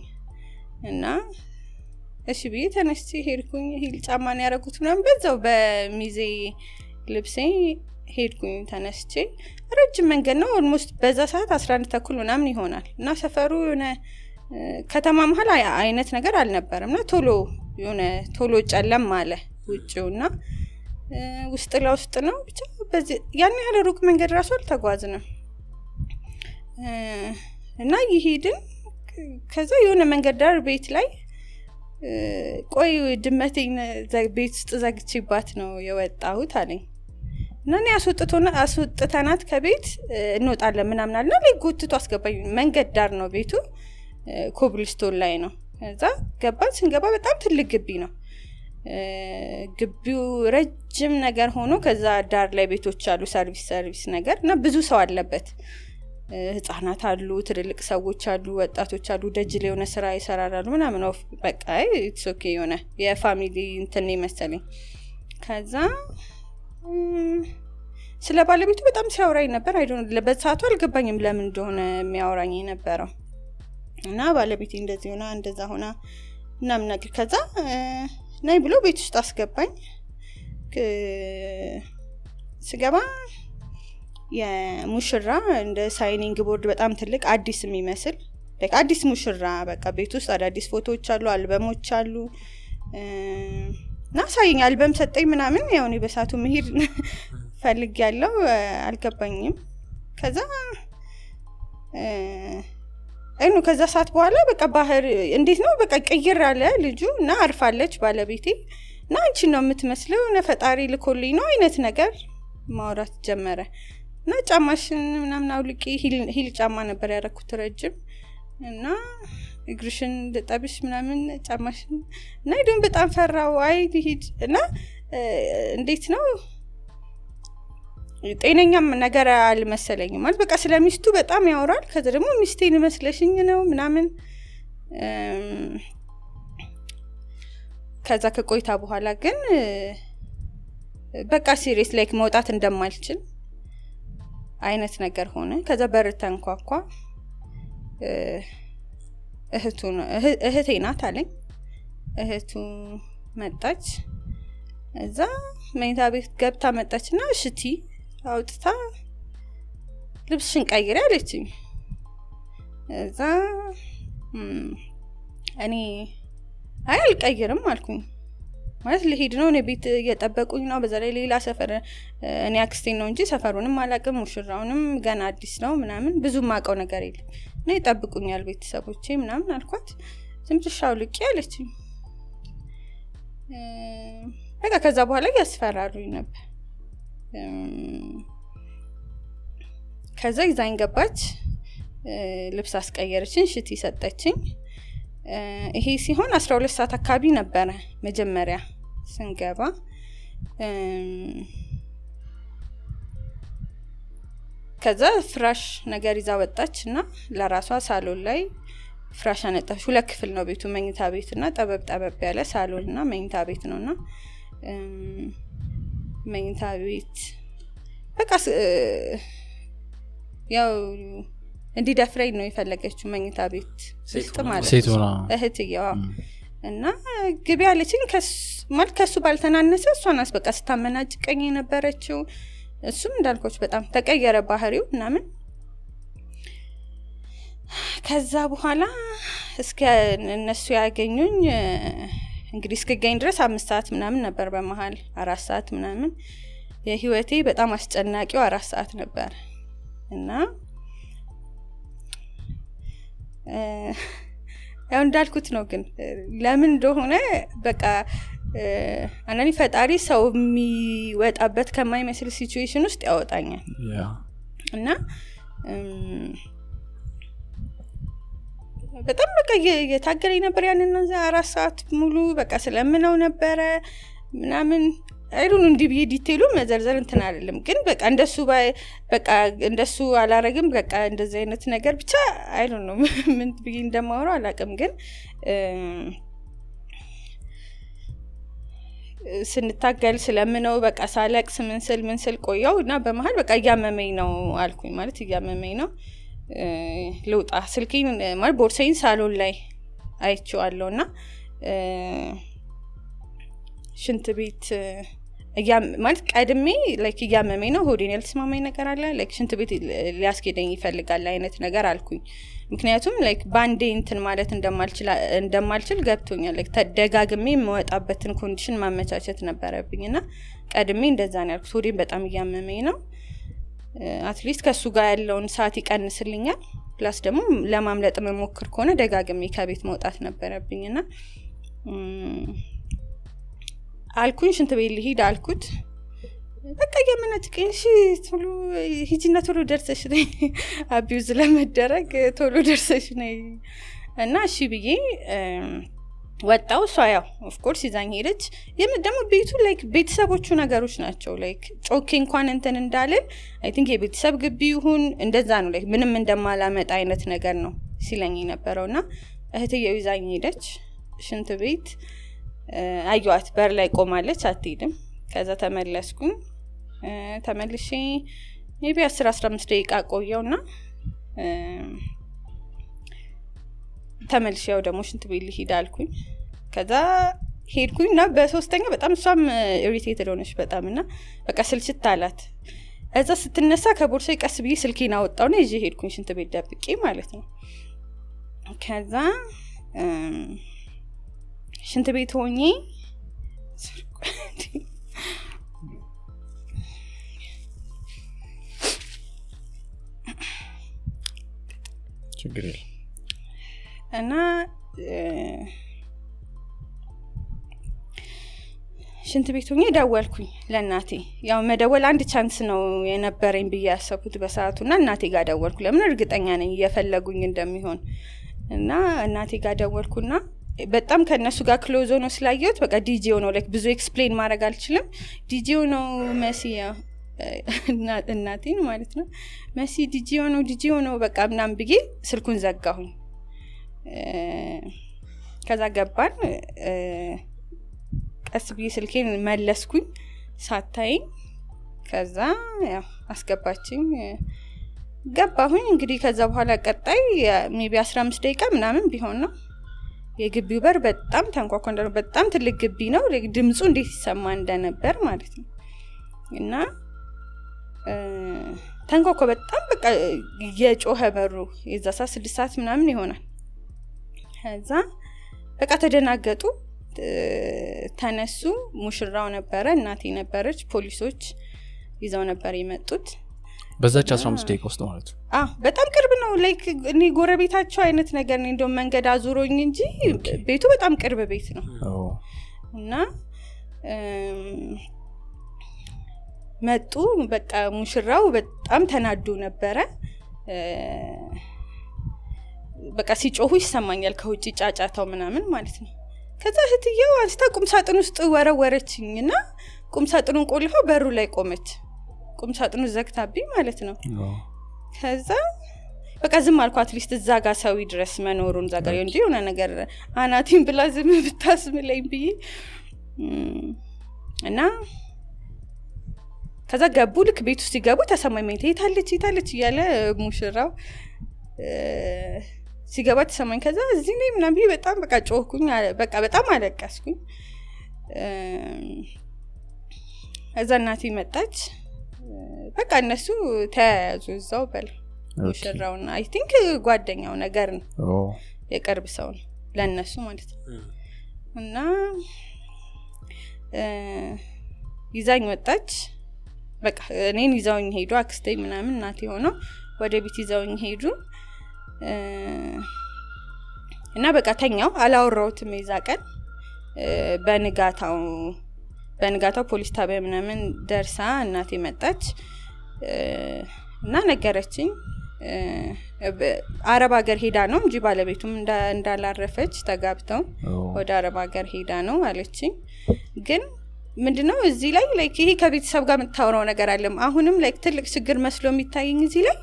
እና እሺ ብዬ ተነስቼ ሄድኩኝ። Heel ጫማ ነው ያደረጉት ምናምን፣ በዛው በሚዜ ልብሴ ሄድኩኝ ተነስቼ። ረጅም መንገድ ነው። Almost በዛ ሰዓት 11:30 ምናምን ይሆናል። እና ሰፈሩ የሆነ ከተማ መሀል አይነት ነገር አልነበረም። እና ቶሎ የሆነ ቶሎ ጨለም አለ ውጭው እና ውስጥ ለውስጥ ነው። ብቻ በዚህ ያን ያህል ሩቅ መንገድ ራሱ አልተጓዝንም። እና እየሄድን ከዛ የሆነ መንገድ ዳር ቤት ላይ ቆይ ድመቴን ቤት ውስጥ ዘግቼባት ነው የወጣሁት አለኝ። እና እኔ አስወጥተናት ከቤት እንወጣለን ምናምን አለና ላይ ጎትቶ አስገባኝ። መንገድ ዳር ነው ቤቱ፣ ኮብልስቶን ላይ ነው። ከዛ ገባን። ስንገባ በጣም ትልቅ ግቢ ነው። ግቢው ረጅም ነገር ሆኖ ከዛ ዳር ላይ ቤቶች አሉ፣ service ነገር እና ብዙ ሰው አለበት። ህጻናት አሉ፣ ትልልቅ ሰዎች አሉ፣ ወጣቶች አሉ፣ ደጅ ላይ የሆነ ስራ ይሰራሉ ምናምን። Of በቃ it's okay የሆነ የ family እንትን መሰለኝ። ከዛ ስለ ባለቤቱ በጣም ሲያወራኝ ነበር። I don't በሰዓቱ አልገባኝም ለምን እንደሆነ የሚያወራኝ የነበረው። እና ባለቤቴ እንደዚህ ሆና እንደዛ ሆና ምናምን ነገር። ከዛ ነይ ብሎ ቤት ውስጥ አስገባኝ። ስገባ የሙሽራ እንደ signing board በጣም ትልቅ አዲስ የሚመስል like አዲስ ሙሽራ በቃ ቤት ውስጥ አዳዲስ ፎቶዎች አሉ፣ አልበሞች አሉ። እና አሳየኝ፣ አልበም ሰጠኝ ምናምን። ያው እኔ በሰዓቱ መሄድ ፈልጌያለሁ፣ አልገባኝም። ከዛ አይኑ ከዛ ሰዓት በኋላ በቃ ባህር እንዴት ነው በቃ ቅይር አለ ልጁ። እና አርፋለች ባለቤቴ እና አንቺን ነው የምትመስለው የሆነ ፈጣሪ ልኮልኝ ነው አይነት ነገር ማውራት ጀመረ። እና ጫማሽን ምናምን አውልቂ፣ heel ጫማ ነበር ያደረኩት ረጅም፣ እና እግርሽን ልጠብሽ ምናምን ጫማሽን። እና ሄዱን በጣም ፈራው። አይ ልሂድ። እና እንዴት ነው ጤነኛም ነገር አልመሰለኝም። ማለት በቃ ስለ ሚስቱ በጣም ያወራል። ከዛ ደግሞ ሚስቴን መስለሽኝ ነው ምናምን። ከዛ ከቆይታ በኋላ ግን በቃ serious like መውጣት እንደማልችል አይነት ነገር ሆነ። ከዛ በር ተንኳኳ። እህቴ ናት አለኝ። እህቱ መጣች። እዛ መኝታ ቤት ገብታ መጣችና ሽቲ አውጥታ ልብስሽን ቀይሪ አለችኝ። እዛ እኔ አይ አልቀይርም አልኩኝ። ማለት ልሄድ ነው፣ እኔ ቤት እየጠበቁኝ ነው። በዛ ላይ ሌላ ሰፈር፣ እኔ አክስቴን ነው እንጂ ሰፈሩንም አላውቅም፣ ሙሽራውንም ገና አዲስ ነው ምናምን፣ ብዙ የማውቀው ነገር የለም። እና ይጠብቁኛል ቤተሰቦቼ ምናምን አልኳት። ዝም ብለሽ አውልቂ አለችኝ። በቃ ከዛ በኋላ እያስፈራሩኝ ነበር። ከዛ ይዛኝ ገባች፣ ልብስ አስቀየረችኝ፣ ሽቲ ሰጠችኝ። ይሄ ሲሆን 12 ሰዓት አካባቢ ነበረ መጀመሪያ ስንገባ። ከዛ ፍራሽ ነገር ይዛ ወጣች እና ለራሷ ሳሎን ላይ ፍራሽ አነጠፈች። 2 ክፍል ነው ቤቱ፣ መኝታ ቤት እና ጠበብ ጠበብ ያለ ሳሎን እና መኝታ ቤት ነውና መኝታ ቤት በቃ ያው እንዲደፍረኝ ነው የፈለገችው መኝታ ቤት ውስጥ ማለት ነው እህትየዋ። እና ግቢ አለችኝ። ማለት ከሱ ባልተናነሰ እሷን በቃ ስታመናጭቀኝ የነበረችው። እሱም እንዳልኳችሁ በጣም ተቀየረ ባህሪው ምናምን። ከዛ በኋላ እስከ እነሱ ያገኙኝ እንግዲህ እስከገኝ ድረስ 5 ሰዓት ምናምን ነበር፣ በመሃል 4 ሰዓት ምናምን። የህይወቴ በጣም አስጨናቂው 4 ሰዓት ነበር። እና ያው እንዳልኩት ነው፣ ግን ለምን እንደሆነ በቃ አንዳንዴ ፈጣሪ ሰው የሚወጣበት ከማይመስል situation ውስጥ ያወጣኛል። እና በጣም በቃ የታገለኝ ነበር ያንን 4 ሰዓት ሙሉ በቃ ስለምነው ነበረ ምናምን። አይሩን እንዲህ ብዬ detail ኡ መዘርዘር እንትን አይደለም፣ ግን በቃ እንደሱ በቃ እንደሱ አላረግም፣ በቃ እንደዚህ አይነት ነገር ብቻ I don't know ምን ብዬ እንደማወራው አላውቅም። ግን ስንታገል ስለምነው በቃ ሳለቅስ ምን ስል ቆየው እና በመሃል በቃ እያመመኝ ነው አልኩኝ። ማለት እያመመኝ ነው ልውጣ። ስልኬን ማለት ቦርሳዬን ሳሎን ላይ አይቼዋለሁና ሽንት ቤት ማለት ቀድሜ like እያመመኝ ነው፣ ሆዴን ያልተስማማኝ ነገር አለ፣ like ሽንት ቤት ሊያስኬደኝ ይፈልጋል አይነት ነገር አልኩኝ። ምክንያቱም like ባንዴ እንትን ማለት እንደማልችል ገብቶኛል። like ተደጋግሜ የምወጣበትን condition ማመቻቸት ነበረብኝና ቀድሜ እንደዛ ነው ያልኩት። ሆዴን በጣም እያመመኝ ነው፣ at least ከሱ ጋር ያለውን ሰዓት ይቀንስልኛል፣ plus ደግሞ ለማምለጥ መሞክር ከሆነ ደጋግሜ ከቤት መውጣት ነበረብኝና አልኩኝ። ሽንት ቤት ልሂድ አልኩት። በቃ እያመናጭቀኝ እሺ ቶሎ ሂጂና ቶሎ ደርሰሽ ነይ፣ abuse ለመደረግ ቶሎ ደርሰሽ ነይ እና እሺ ብዬ ወጣው። እሷ ያው of course ይዛኝ ሄደች። ደግሞ ቤቱ like ቤተሰቦቹ ነገሮች ናቸው። like ጮኬ እንኳን እንትን እንዳልል I think የቤተሰብ ግቢ ይሁን እንደዛ ነው፣ like ምንም እንደማላመጣ አይነት ነገር ነው ሲለኝ የነበረውና እህትየው ይዛኝ ሄደች ሽንት ቤት። አየኋት በር ላይ ቆማለች፣ አትሄድም። ከዛ ተመለስኩኝ። ተመልሼ maybe 10-15 ደቂቃ ቆየውና ተመልሼ ያው ደግሞ ሽንት ቤት ልሂድ አልኩኝ። ከዛ ሄድኩኝና በሶስተኛ በጣም እሷም irritated ሆነች በጣም እና በቃ ስልችት አላት። እዛ ስትነሳ ከቦርሳዬ ቀስ ብዬ ስልኬን አወጣውና ይዤ ሄድኩኝ ሽንት ቤት ደብቄ ማለት ነው። ከዛ ሽንት ቤት ሆኜ ችግር የለም እና ሽንት ቤት ሆኜ ደወልኩኝ ለእናቴ። ያው መደወል አንድ chance ነው የነበረኝ ብዬ ያሰብኩት በሰዓቱና እናቴ ጋር ደወልኩ። ለምን እርግጠኛ ነኝ እየፈለጉኝ እንደሚሆን እና እናቴ ጋር ደወልኩና በጣም ከነሱ ጋር close ሆኖ ስላየሁት በቃ ዲጄው ነው፣ like ብዙ explain ማድረግ አልችልም። ዲጄው ነው መሲ፣ እናቴን ማለት ነው፣ መሲ ዲጄው ነው በቃ ምናምን ብዬ ስልኩን ዘጋሁኝ። ከዛ ገባን። ቀስ ብዬ ስልኬን መለስኩኝ ሳታይኝ። ከዛ ያው አስገባችኝ፣ ገባሁኝ። እንግዲህ ከዛ በኋላ ቀጣይ maybe 15 ደቂቃ ምናምን ቢሆን ነው የግቢው በር በጣም ተንኳኳ። እንደው በጣም ትልቅ ግቢ ነው፣ ድምፁ እንዴት ይሰማ እንደነበር ማለት ነው። እና ተንኳኳ በጣም በቃ የጮኸ በሩ። የዛ ሰዓት 6 ሰዓት ምናምን ይሆናል። ከዛ በቃ ተደናገጡ፣ ተነሱ። ሙሽራው ነበረ፣ እናቴ ነበረች፣ ፖሊሶች ይዘው ነበር የመጡት። በዛች 15 ደቂቃ ውስጥ ማለት ነው። አዎ በጣም ቅርብ ነው። like እኔ ጎረቤታቸው አይነት ነገር ነው፣ እንደውም መንገድ አዙሮኝ እንጂ ቤቱ በጣም ቅርብ ቤት ነው። እና መጡ። በቃ ሙሽራው በጣም ተናዶ ነበረ። በቃ ሲጮሁ ይሰማኛል ከውጭ ጫጫታው ምናምን ማለት ነው። ከዛ እህትየው አንስታ ቁም ሳጥን ውስጥ ወረወረችኝ እና ቁም ሳጥኑን ቆልፋ በሩ ላይ ቆመች። ቁም ሳጥኑ ዘግታብኝ ማለት ነው። ከዛ በቃ ዝም አልኩ። At least እዛ ጋር ሰው ድረስ መኖሩን እዛ ጋር እንጂ የሆነ ነገር አናቴን ብላ ዝም ብታስምለኝ ብዬ እና ከዛ ገቡ። ልክ ቤት ውስጥ ሲገቡ ተሰማኝ። መኝታ የታለች የታለች እያለ ሙሽራው ሲገባ ተሰማኝ። ከዛ እዚህ ነኝ ምናምን ብዬ በጣም በቃ ጮህኩኝ። በቃ በጣም አለቀስኩኝ። እዛ እናቴ መጣች። በቃ እነሱ ተያያዙ እዛው በል ሙሽራውና I think ጓደኛው ነገር ነው፣ የቅርብ ሰው ነው ለእነሱ ማለት ነው። እና ይዛኝ ወጣች። በቃ እኔን ይዘውኝ ሄዱ። አክስቴ ምናምን እናቴ ሆነው ወደ ቤት ይዘውኝ ሄዱ። እና በቃ ተኛው፣ አላወራሁትም የዛ ቀን። በንጋታው ፖሊስ ጣቢያ ምናምን ደርሳ እናቴ መጣች እና ነገረችኝ። አረብ ሀገር ሄዳ ነው እንጂ ባለቤቱም እንዳላረፈች ተጋብተው ወደ አረብ ሀገር ሄዳ ነው አለችኝ። ግን ምንድነው እዚህ ላይ like ይሄ ከቤተሰብ ጋር የምታወራው ነገር አለም። አሁንም like ትልቅ ችግር መስሎ የሚታየኝ እዚህ ላይ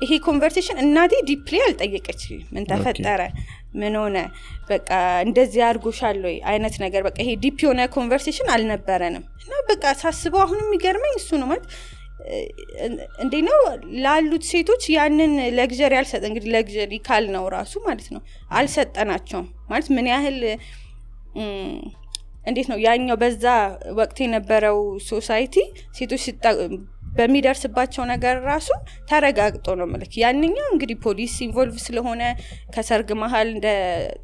ይሄ conversation እናቴ deeply አልጠየቀችኝም። ምን ተፈጠረ፣ ምን ሆነ፣ በቃ እንደዚህ አድርጎሻል ወይ አይነት ነገር፣ በቃ ይሄ deep የሆነ conversation አልነበረንም። እና በቃ ሳስበው አሁንም የሚገርመኝ እሱ ነው። ማለት እንዴ ነው ላሉት ሴቶች ያንን luxury አልሰጠ፣ እንግዲህ luxury ካልነው ራሱ ማለት ነው፣ አልሰጠናቸውም። ማለት ምን ያህል እንዴት ነው ያኛው በዛ ወቅት የነበረው society ሴቶች በሚደርስባቸው ነገር ራሱ ተረጋግጦ ነው ምልክ ያንኛው እንግዲህ ፖሊስ involve ስለሆነ ከሰርግ መሀል እንደ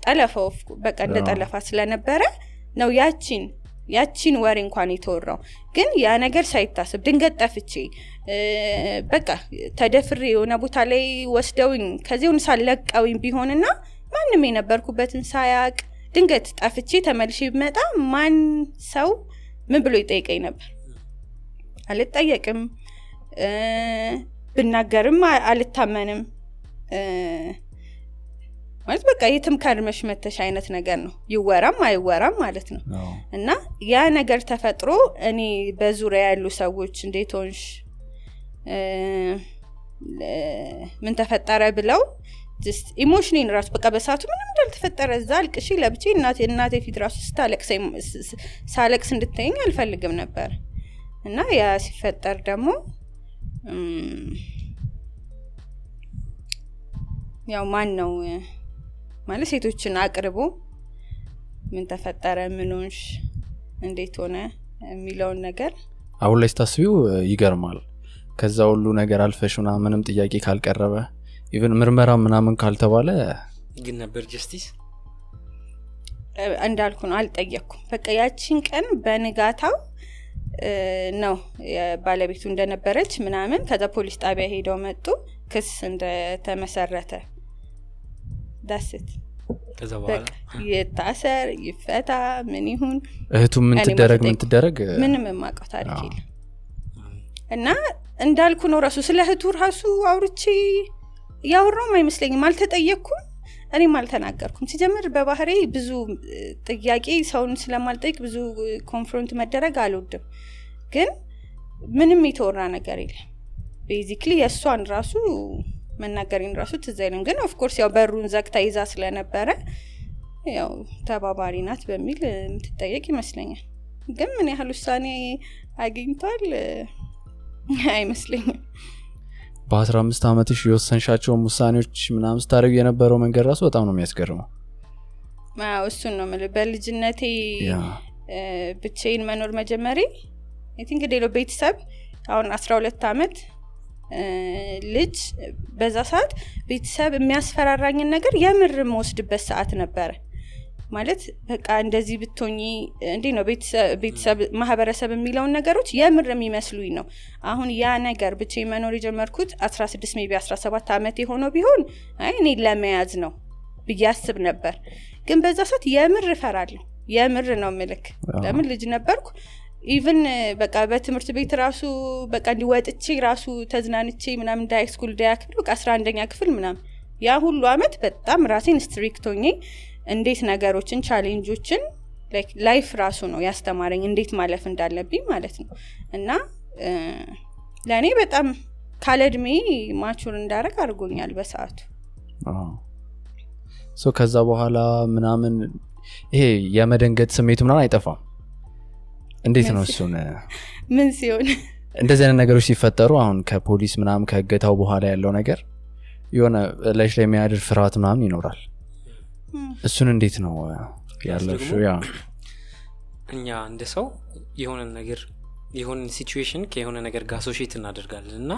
ጠለፋው በቃ እንደ ጠለፋ ስለነበረ ነው ያቺን ወሬ እንኳን የተወራው። ግን ያ ነገር ሳይታሰብ ድንገት ጠፍቼ በቃ ተደፍሬ የሆነ ቦታ ላይ ወስደውኝ ከዚህ ሆነ ሳለቀውኝ ቢሆንና ማንም የነበርኩበትን ሳያቅ ድንገት ጠፍቼ ተመልሼ ብመጣ ማን ሰው ምን ብሎ ይጠይቀኝ ነበር? አልጠየቅም። ብናገርም አልታመንም። ማለት በቃ የትም ከርመሽ መተሽ አይነት ነገር ነው፣ ይወራም አይወራም ማለት ነው። እና ያ ነገር ተፈጥሮ እኔ በዙሪያ ያሉ ሰዎች እንዴት ሆንሽ፣ ምን ተፈጠረ ብለው just emotion ኤን ራሱ በቃ በሰዓቱ ምንም እንዳልተፈጠረ እዛ አልቅሼ ለብቼ እናቴ ፊት ራሱ ሳለቅስ እንድታየኝ አልፈልግም ነበር። እና ያ ሲፈጠር ደግሞ ያው ማን ነው ማለት ሴቶችን አቅርቦ ምን ተፈጠረ፣ ምን ሆንሽ፣ እንዴት ሆነ የሚለውን ነገር አሁን ላይ ስታስቢው ይገርማል። ከዛ ሁሉ ነገር አልፈሽ ምናምን ምንም ጥያቄ ካልቀረበ even ምርመራ ምናምን ካልተባለ ግን ነበር justice እንዳልኩ ነው፣ አልጠየቅኩም። በቃ ያቺን ቀን በንጋታው ነው ባለቤቱ እንደነበረች ምናምን። ከዛ ፖሊስ ጣቢያ ሄደው መጡ፣ ክስ እንደተመሰረተ፣ that's it። ከዛ በኋላ በቃ ይታሰር ይፈታ ምን ይሁን እህቱ ምን እኔም ትደረግ ምን አልጠየኩም። ትደረግ ምንም የማውቀው ታሪክ የለም። እና እንዳልኩ ነው ራሱ ስለ እህቱ ራሱ አውርቼ ያወራውም አይመስለኝም። አልተጠየቅኩም፣ እኔም አልተናገርኩም። ሲጀምር በባህሬ ብዙ ጥያቄ ሰውን ስለማልጠይቅ ብዙ confront መደረግ አልወድም። ግን ምንም የተወራ ነገር የለም። Basically የእሷን ራሱ መናገሬን ራሱ ትዝ አይልም። ግን of course ያው በሩን ዘግታ ይዛ ስለነበረ ያው ተባባሪ ናት በሚል የምትጠየቅ ይመስለኛል። ግን ምን ያህል ውሳኔ አግኝቷል አይመስለኝም። በ15 ዓመትሽ የወሰንሻቸውን ውሳኔዎች ምናምን ስታደርጊ የነበረው መንገድ ራሱ በጣም ነው የሚያስገርመው። አዎ፣ እሱን ነው የምልህ። በልጅነቴ ብቻዬን መኖር መጀመሬ I think ሌሎ ቤተሰብ አሁን 12 ዓመት ልጅ በዛ ሰዓት ቤተሰብ የሚያስፈራራኝን ነገር የምር የምወስድበት ሰዓት ነበረ። ማለት በቃ እንደዚህ ብትሆኚ እንዴ ነው ቤተሰብ ማህበረሰብ የሚለውን ነገሮች የምር የሚመስሉኝ ነው። አሁን ያ ነገር ብቻዬን መኖር የጀመርኩት 16 maybe 17 ዓመት የሆነው ቢሆን አይ እኔ ለመያዝ ነው ብዬ አስብ ነበር። ግን በዛ ሰዓት የምር እፈራለሁ። የምር ነው ምልክ ለምን ልጅ ነበርኩ። Even በቃ በትምህርት ቤት ራሱ በቃ እንዲወጥቼ ራሱ ተዝናንቼ ምናምን እንደ high school ዳያክል በቃ 11ኛ ክፍል ምናምን ያ ሁሉ አመት በጣም ራሴን strict ሆኜ እንዴት ነገሮችን challenge ኦችን like life ራሱ ነው ያስተማረኝ እንዴት ማለፍ እንዳለብኝ ማለት ነው። እና ለእኔ በጣም ካለእድሜ mature እንዳረግ አድርጎኛል በሰዓቱ። So ከዛ በኋላ ምናምን ይሄ የመደንገጥ ስሜቱ ምናምን አይጠፋም። እንዴት ነው እሱን ምን ሲሆን እንደዚህ አይነት ነገሮች ሲፈጠሩ አሁን ከፖሊስ ምናምን ከእገታው በኋላ ያለው ነገር የሆነ ላይሽ ላይ የሚያድር ፍርሃት ምናምን ይኖራል። እሱን እንዴት ነው ያለፍሽው? ያ እኛ እንደ ሰው የሆነ ነገር የሆነ situation ከሆነ ነገር ጋር associate እናደርጋለን እና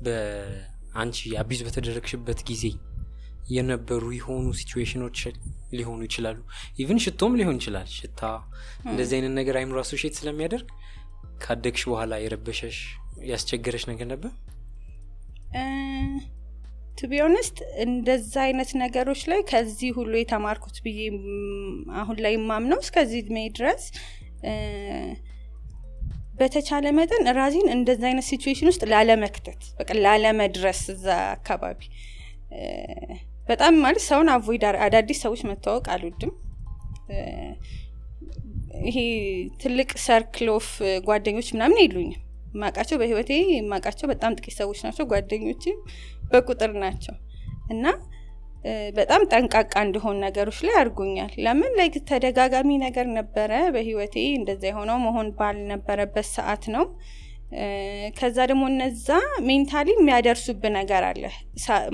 በአንቺ abuse በተደረግሽበት ጊዜ የነበሩ የሆኑ ሲቹዌሽኖች ሊሆኑ ይችላሉ። Even ሽቶም ሊሆን ይችላል። ሽታ እንደዚህ አይነት ነገር አይምሮ associate ስለሚያደርግ ካደግሽ በኋላ የረበሸሽ ያስቸገረሽ ነገር ነበር? To be honest እንደዛ አይነት ነገሮች ላይ ከዚህ ሁሉ የተማርኩት ብዬ አሁን ላይ ማምነው እስከዚህ እድሜ ድረስ በተቻለ መጠን ራሴን እንደዛ አይነት situation ውስጥ ላለመክተት፣ በቃ ላለመድረስ እዛ አካባቢ በጣም ማለት ሰውን avoid አዳዲስ ሰዎች መተዋወቅ አልወድም። ይሄ ትልቅ circle of ጓደኞች ምናምን የሉኝም። ማቃቸው በህይወቴ ማቃቸው በጣም ጥቂት ሰዎች ናቸው። ጓደኞቼ በቁጥር ናቸው። እና በጣም ጠንቃቃ እንደሆን ነገሮች ላይ አድርጎኛል። ለምን like ተደጋጋሚ ነገር ነበረ በህይወቴ እንደዛ የሆነው መሆን ባልነበረበት ሰዓት ነው። ከዛ ደግሞ እነዛ mentally የሚያደርሱብህ ነገር አለ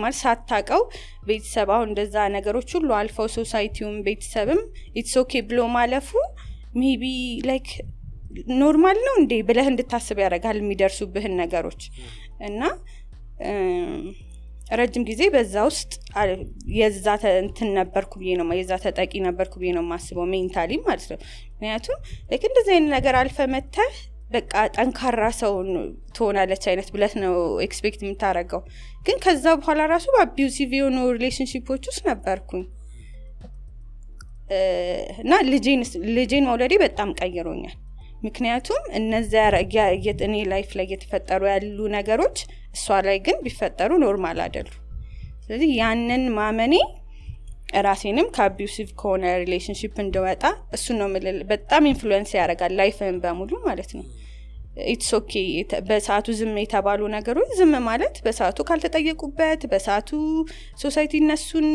ማለት ሳታውቀው ቤተሰብ አሁን እንደዛ ነገሮች ሁሉ አልፈው society ውም ቤተሰብም it's okay ብሎ ማለፉ maybe like normal ነው እንዴ ብለህ እንድታስብ ያደርጋል የሚደርሱብህን ነገሮች። እና ረጅም ጊዜ በዛ ውስጥ የዛ እንትን ነበርኩ ብዬ ነው የዛ ተጠቂ ነበርኩ ብዬ ነው የማስበው mentally ማለት ነው። ምክንያቱም like እንደዚህ አይነት ነገር አልፈህ መተህ በቃ ጠንካራ ሰው ትሆናለች አይነት ብለህ ነው expect የምታረገው። ግን ከዛ በኋላ ራሱ በ abusive የሆኑ relationship ኦች ውስጥ ነበርኩኝ። እና ልጄን መውለዴ በጣም ቀይሮኛል። ምክንያቱም እነዛ እኔ life ላይ እየተፈጠሩ ያሉ ነገሮች እሷ ላይ ግን ቢፈጠሩ normal አይደሉ። ስለዚህ ያንን ማመኔ ራሴንም ከ abusive ከሆነ relationship እንድወጣ እሱ ነው የምልህ። በጣም influence ያደርጋል life ህን በሙሉ ማለት ነው። It's okay በሰዓቱ ዝም የተባሉ ነገሮች ዝም ማለት በሰዓቱ ካልተጠየቁበት በሰዓቱ society እነሱን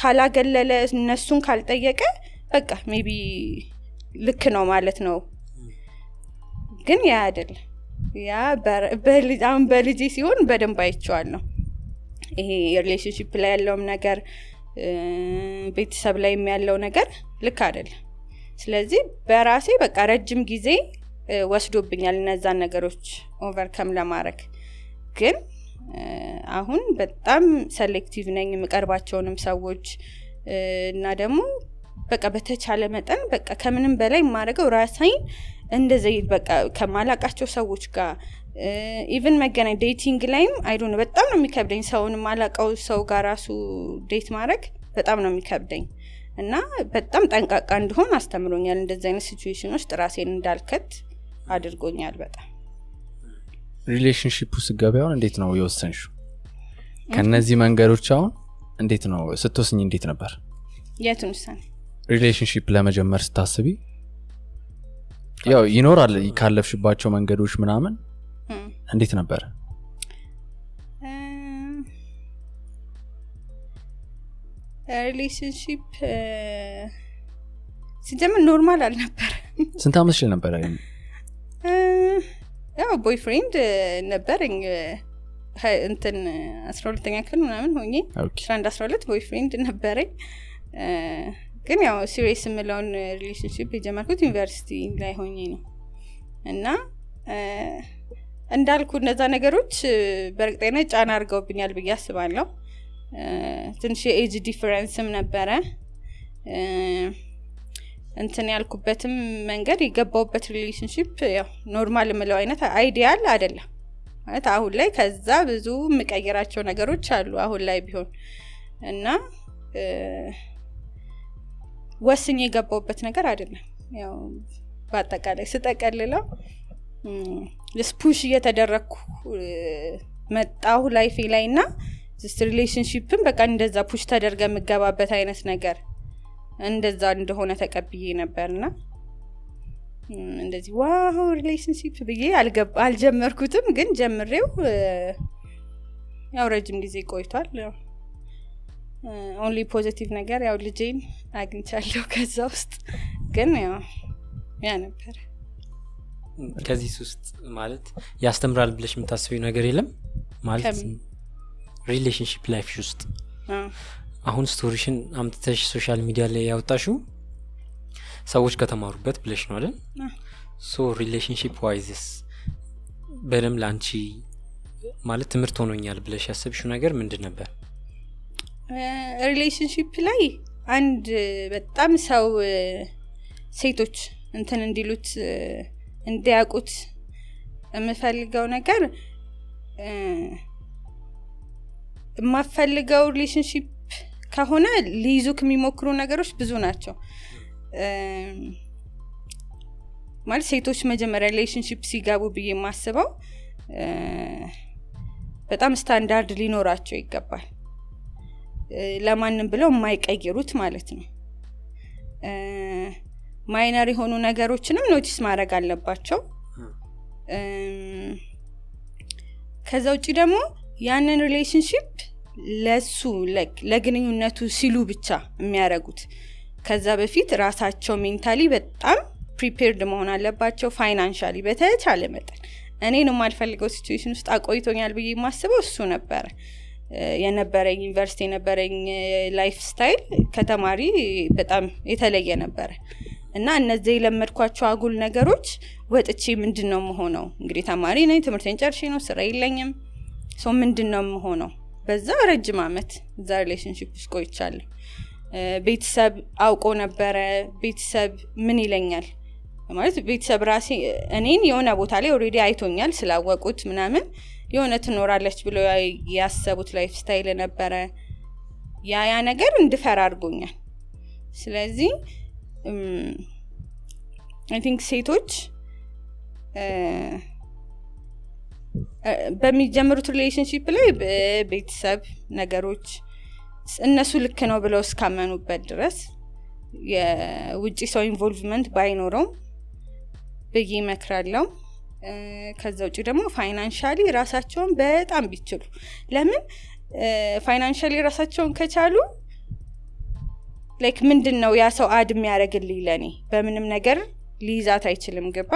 ካላገለለ እነሱን ካልጠየቀ በቃ maybe ልክ ነው ማለት ነው። ግን ያ አይደለም። ያ አሁን በልጄ ሲሆን በደንብ አይቼዋለሁ። ይሄ relationship ላይ ያለውም ነገር ቤተሰብ ላይ ያለው ነገር ልክ አይደለም። ስለዚህ በራሴ በቃ ረጅም ጊዜ ወስዶብኛል እነዛን ነገሮች overcome ለማድረግ። ግን አሁን በጣም selective ነኝ የምቀርባቸውንም ሰዎች እና ደግሞ በቃ በተቻለ መጠን በቃ ከምንም በላይ የማደርገው ራሴን እንደዚህ በቃ ከማላቃቸው ሰዎች ጋር even መገናኝ dating ላይም I don't know በጣም ነው የሚከብደኝ። ሰውን የማላቀው ሰው ጋር ራሱ date ማድረግ በጣም ነው የሚከብደኝ እና በጣም ጠንቃቃ እንድሆን አስተምሮኛል። እንደዚህ አይነት situation ውስጥ ራሴን እንዳልከት አድርጎኛል በጣም። Relationship ውስጥ ገበያውን እንዴት ነው የወሰንሽው? ከነዚህ መንገዶች አሁን እንዴት ነው ስትወስኝ እንዴት ነበር? የቱን ውሳኔ? Relationship ለመጀመር ስታስቢ ያው ይኖራል ካለፍሽባቸው መንገዶች ምናምን እንዴት ነበር? Relationship ሲጀምር normal አልነበር። ስንት አመትሽ ነበር? ያው boyfriend ነበረኝ እንትን 12ኛ ክፍል ምናምን ሆኜ 11 12 boyfriend ነበረኝ። ግን ያው serious የምለውን relationship የጀመርኩት ዩኒቨርሲቲ ላይ ሆኜ ነው። እና እንዳልኩ እነዛ ነገሮች በእርግጠኝነት ጫና አድርገውብኛል ብዬ አስባለሁ። ትንሽ የ age difference ም ነበረ። እንትን ያልኩበትም መንገድ የገባውበት relationship ያው normal የምለው አይነት ideal አይደለም። ማለት አሁን ላይ ከዛ ብዙ የምቀይራቸው ነገሮች አሉ አሁን ላይ ቢሆን እና ወስኜ የገባውበት ነገር አይደለም። ያው በአጠቃላይ ስጠቀልለው push እየተደረግኩ መጣሁ life ኤ ላይ እና just relationship ን በቃ እንደዛ push ተደርገ የምገባበት አይነት ነገር እንደዛ እንደሆነ ተቀብዬ ነበርና እንደዚህ wow relationship ብዬ አልጀመርኩትም። ግን ጀምሬው ያው ረጅም ጊዜ ቆይቷል። Only positive ነገር ያው ልጄን አግኝቻለሁ ከዛ ውስጥ፣ ግን ያው ያ ነበረ። ከዚህ ውስጥ ማለት ያስተምራል ብለሽ የምታስቢው ነገር የለም ማለት? ከምን? Relationship life ሽ ውስጥ። አሁን story ሽን አምጥተሽ social media ላይ ያወጣሽው ሰዎች ከተማሩበት ብለሽ ነው አይደል? አዎ። So relationship wise በደንብ ለአንቺ ማለት ትምህርት ሆኖኛል ብለሽ ያሰብሽው ነገር ምንድን ነበር? Relationship ላይ አንድ በጣም ሰው ሴቶች እንትን እንዲሉት እንዲያውቁት የምፈልገው ነገር የማፈልገው relationship ከሆነ ሊይዙክ የሚሞክሩ ነገሮች ብዙ ናቸው። ማለት ሴቶች መጀመሪያ relationship ሲገቡ ብዬ የማስበው በጣም ስታንዳርድ ሊኖራቸው ይገባል። ለማንም ብለው የማይቀይሩት ማለት ነው። Minor የሆኑ ነገሮችንም notice ማድረግ አለባቸው። ከዛ ውጭ ደግሞ ያንን relationship ለሱ ለግንኙነቱ ሲሉ ብቻ የሚያደርጉት፣ ከዛ በፊት ራሳቸው mentally በጣም prepared መሆን አለባቸው። Financially በተቻለ መጠን እኔን የማልፈልገው situation ውስጥ አቆይቶኛል ብዬ የማስበው እሱ ነበረ። የነበረኝ ዩኒቨርሲቲ የነበረኝ lifestyle ከተማሪ በጣም የተለየ ነበረ እና እነዚህ የለመድኳቸው አጉል ነገሮች ወጥቼ ምንድን ነው የምሆነው? እንግዲህ ተማሪ ነኝ፣ ትምህርቴን ጨርሼ ነው፣ ስራ የለኝም። So ምንድን ነው የምሆነው? በዛ ረጅም አመት እዛ relationship ውስጥ ቆይቻለሁ። ቤተሰብ አውቆ ነበረ። ቤተሰብ ምን ይለኛል ማለት ቤተሰብ ራሴ እኔን የሆነ ቦታ ላይ already አይቶኛል፣ ስላወቁት ምናምን የሆነ ትኖራለች ብሎ ያሰቡት lifestyle ነበረ። ያ ያ ነገር እንድፈራ አድርጎኛል። ስለዚህ I think ሴቶች በሚጀምሩት relationship ላይ ቤተሰብ ነገሮች እነሱ ልክ ነው ብለው እስካመኑበት ድረስ የውጭ ሰው involvement ባይኖረውም ብዬ እመክራለሁ። ከዛ ውጭ ደግሞ financially ራሳቸውን በጣም ቢችሉ፣ ለምን financially ራሳቸውን ከቻሉ like ምንድን ነው ያ ሰው add የሚያደርግልኝ ለእኔ? በምንም ነገር ሊይዛት አይችልም። ገባ?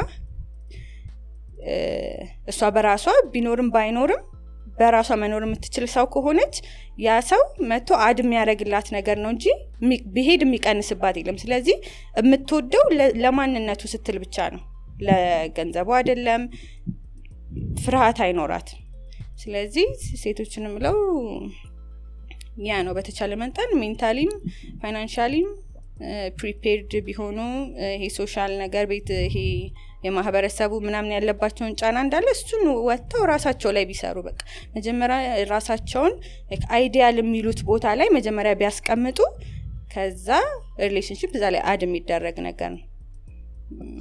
እሷ በራሷ ቢኖርም ባይኖርም በራሷ መኖር የምትችል ሰው ከሆነች ያ ሰው መጥቶ add የሚያደርግላት ነገር ነው እንጂ ቢሄድ የሚቀንስባት የለም። ስለዚህ የምትወደው ለማንነቱ ስትል ብቻ ነው፣ ለገንዘቡ አይደለም። ፍርሃት አይኖራትም። ስለዚህ ሴቶችን ምለው ያ ነው፣ በተቻለ መጠን mentally ም financially ም prepared ቢሆኑ፣ ይሄ social ነገር ቤት ይሄ የማህበረሰቡ ምናምን ያለባቸውን ጫና እንዳለ እሱን ወጥተው ራሳቸው ላይ ቢሰሩ፣ በቃ መጀመሪያ ራሳቸውን ideal የሚሉት ቦታ ላይ መጀመሪያ ቢያስቀምጡ፣ ከዛ relationship እዛ ላይ add የሚደረግ ነገር ነው።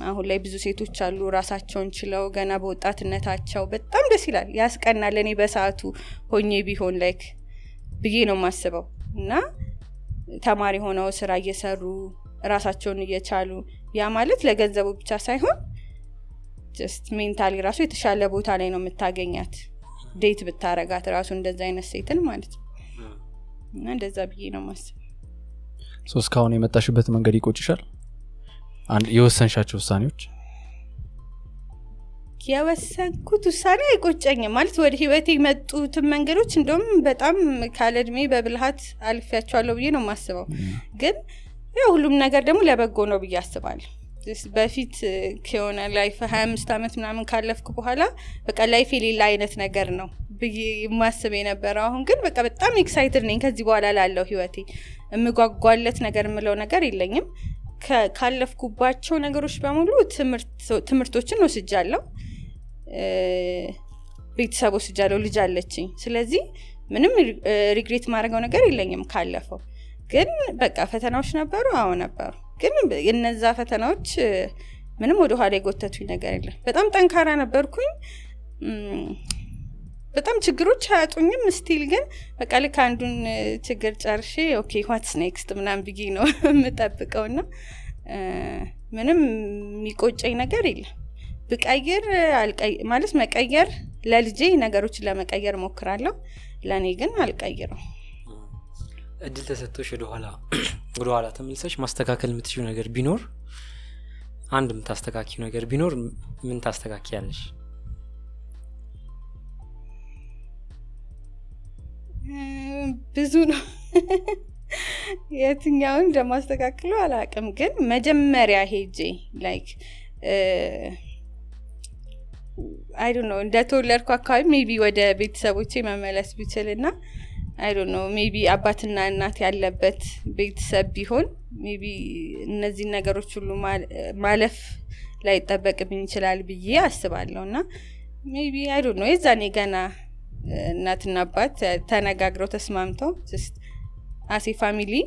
አሁን ላይ ብዙ ሴቶች አሉ ራሳቸውን ችለው ገና በወጣትነታቸው፣ በጣም ደስ ይላል፣ ያስቀናል። እኔ በሰዓቱ ሆኜ ቢሆን like ብዬ ነው የማስበው። እና ተማሪ ሆነው ስራ እየሰሩ ራሳቸውን እየቻሉ፣ ያ ማለት ለገንዘቡ ብቻ ሳይሆን just mentally ራሱ የተሻለ ቦታ ላይ ነው የምታገኛት date ብታረጋት ራሱ እንደዛ አይነት ሴትን ማለት ነው። እና እንደዛ ብዬ ነው ማስበው። So እስካሁን የመጣሽበት መንገድ ይቆጭሻል? አንድ የወሰንሻቸው ውሳኔዎች? የወሰንኩት ውሳኔ አይቆጨኝም። ማለት ወደ ህይወቴ የመጡትን መንገዶች እንደውም በጣም ካለ እድሜ በብልሃት አልፌያቸዋለሁ ብዬ ነው የማስበው። ግን ያው ሁሉም ነገር ደግሞ ለበጎ ነው ብዬ አስባለሁ። Just በፊት ከሆነ life 25 ዓመት ምናምን ካለፍኩ በኋላ በቃ life የሌላ አይነት ነገር ነው ብዬ የማስብ የነበረው። አሁን ግን በቃ በጣም excited ነኝ። ከዚህ በኋላ ላለው ህይወቴ የምጓጓለት ነገር የምለው ነገር የለኝም። ካለፍኩባቸው ነገሮች በሙሉ ትምህርቶችን ወስጃለሁ። ቤተሰብ ወስጃለሁ፣ ልጅ አለችኝ። ስለዚህ ምንም regret ማድረገው ነገር የለኝም ካለፈው። ግን በቃ ፈተናዎች ነበሩ፣ አዎ ነበሩ። ግን እነዛ ፈተናዎች ምንም ወደ ኋላ የጎተቱኝ ነገር የለም። በጣም ጠንካራ ነበርኩኝ። በጣም ችግሮች አያጡኝም። Still ግን በቃ ልክ አንዱን ችግር ጨርሼ okay, what's next ምናምን ብዬ ነው የምጠብቀው። እና ምንም የሚቆጨኝ ነገር የለም። ብቀይር ማለት መቀየር ለልጄ ነገሮችን ለመቀየር ሞክራለሁ፣ ለእኔ ግን አልቀይረው። እድል ተሰጥቶሽ ወደኋላ ተመልሰሽ ማስተካከል የምትችይው ነገር ቢኖር፣ አንድ የምታስተካኪው ነገር ቢኖር ምን ታስተካኪያለሽ? ብዙ ነው፣ የትኛውን እንደማስተካክለው አላውቅም። ግን መጀመሪያ ሄጄ like, I don't know፣ እንደተወለድኩ አካባቢ maybe ወደ ቤተሰቦቼ መመለስ ብችልና I don't know, maybe አባትና እናት ያለበት ቤተሰብ ቢሆን maybe እነዚህን ነገሮች ሁሉ ማለፍ ላይጠበቅብኝ ይችላል ብዬ አስባለሁ። እና maybe, I don't know፣ የዛኔ ገና እናትና አባት ተነጋግረው ተስማምተው just as a family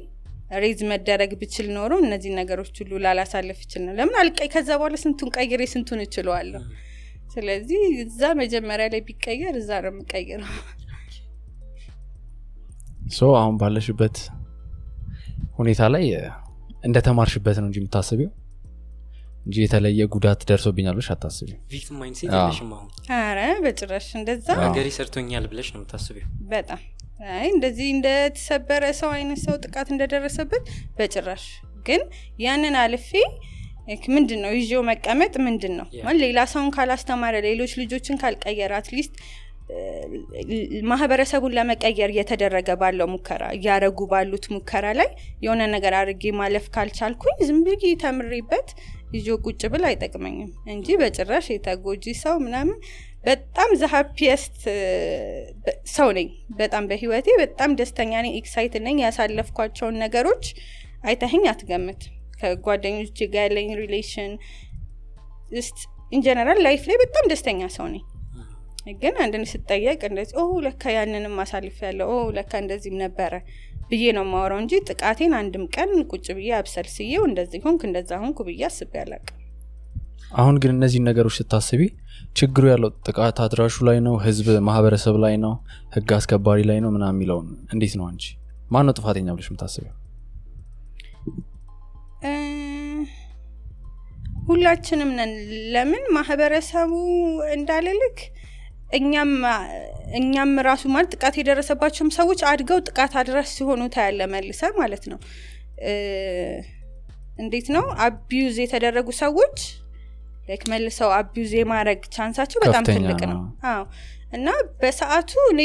raise መደረግ ብችል ኖሮ እነዚህን ነገሮች ሁሉ ላላሳልፍ ይችል ነው። ለምን አልቀይ ከዛ በኋላ ስንቱን ቀይሬ ስንቱን እችለዋለሁ። ስለዚህ እዛ መጀመሪያ ላይ ቢቀየር እዛ ነው የምቀይረው። So አሁን ባለሽበት ሁኔታ ላይ እንደ ተማርሽበት ነው እንጂ የምታስቢው እንጂ የተለየ ጉዳት ደርሶብኛል ብለሽ አታስቢው? Victim mindset የለሽም አሁን? አረ በጭራሽ እንደዛ። ሀገሬ ሰርቶኛል ብለሽ ነው የምታስቢው? በጣም። አይ እንደዚህ እንደተሰበረ ሰው አይነት ሰው ጥቃት እንደደረሰበት በጭራሽ። ግን ያንን አልፌ ምንድን ነው ይዤው መቀመጥ ምንድን ነው? ማለት ሌላ ሰውን ካላስተማረ፣ ሌሎች ልጆችን ካልቀየረ፣ at least ማህበረሰቡን ለመቀየር እየተደረገ ባለው ሙከራ፣ እያረጉ ባሉት ሙከራ ላይ የሆነ ነገር አድርጌ ማለፍ ካልቻልኩኝ ዝም ብዬ ተምሬበት ይዞ ቁጭ ብል አይጠቅመኝም እንጂ በጭራሽ የተጎጂ ሰው ምናምን። በጣም the happiest ሰው ነኝ። በጣም በህይወቴ በጣም ደስተኛ ነኝ፣ excited ነኝ። ያሳለፍኳቸውን ነገሮች አይተህኝ አትገምት። ከጓደኞቼ ጋር ያለኝ relation፣ just in general life ላይ በጣም ደስተኛ ሰው ነኝ። ግን አንድን ስጠየቅ እንደዚህ ኦ ለካ ያንንም አሳልፍ ያለው፣ ኦ ለካ እንደዚህም ነበረ ብዬ ነው የማወራው እንጂ ጥቃቴን አንድም ቀን ቁጭ ብዬ አብሰልስዬው እንደዚህ ሆንክ እንደዛ ሆንኩ ብዬ አስቤ አላውቅም። አሁን ግን እነዚህን ነገሮች ስታስቢ ችግሩ ያለው ጥቃት አድራሹ ላይ ነው፣ ህዝብ ማህበረሰብ ላይ ነው፣ ህግ አስከባሪ ላይ ነው ምናምን የሚለውን እንዴት ነው? አንቺ ማን ነው ጥፋተኛ ብለሽ የምታስቢው? ሁላችንም ነን። ለምን ማህበረሰቡ እንዳልልክ እኛም ራሱ ማለት ጥቃት የደረሰባቸውም ሰዎች አድገው ጥቃት አድራሽ ሲሆኑ ታያለ መልሰ ማለት ነው። እንዴት ነው abuse የተደረጉ ሰዎች like መልሰው abuse የማድረግ chance ኣቸው በጣም ከፍተኛ ትልቅ ነው። ነው። አዎ፣ እና በሰዓቱ እኔ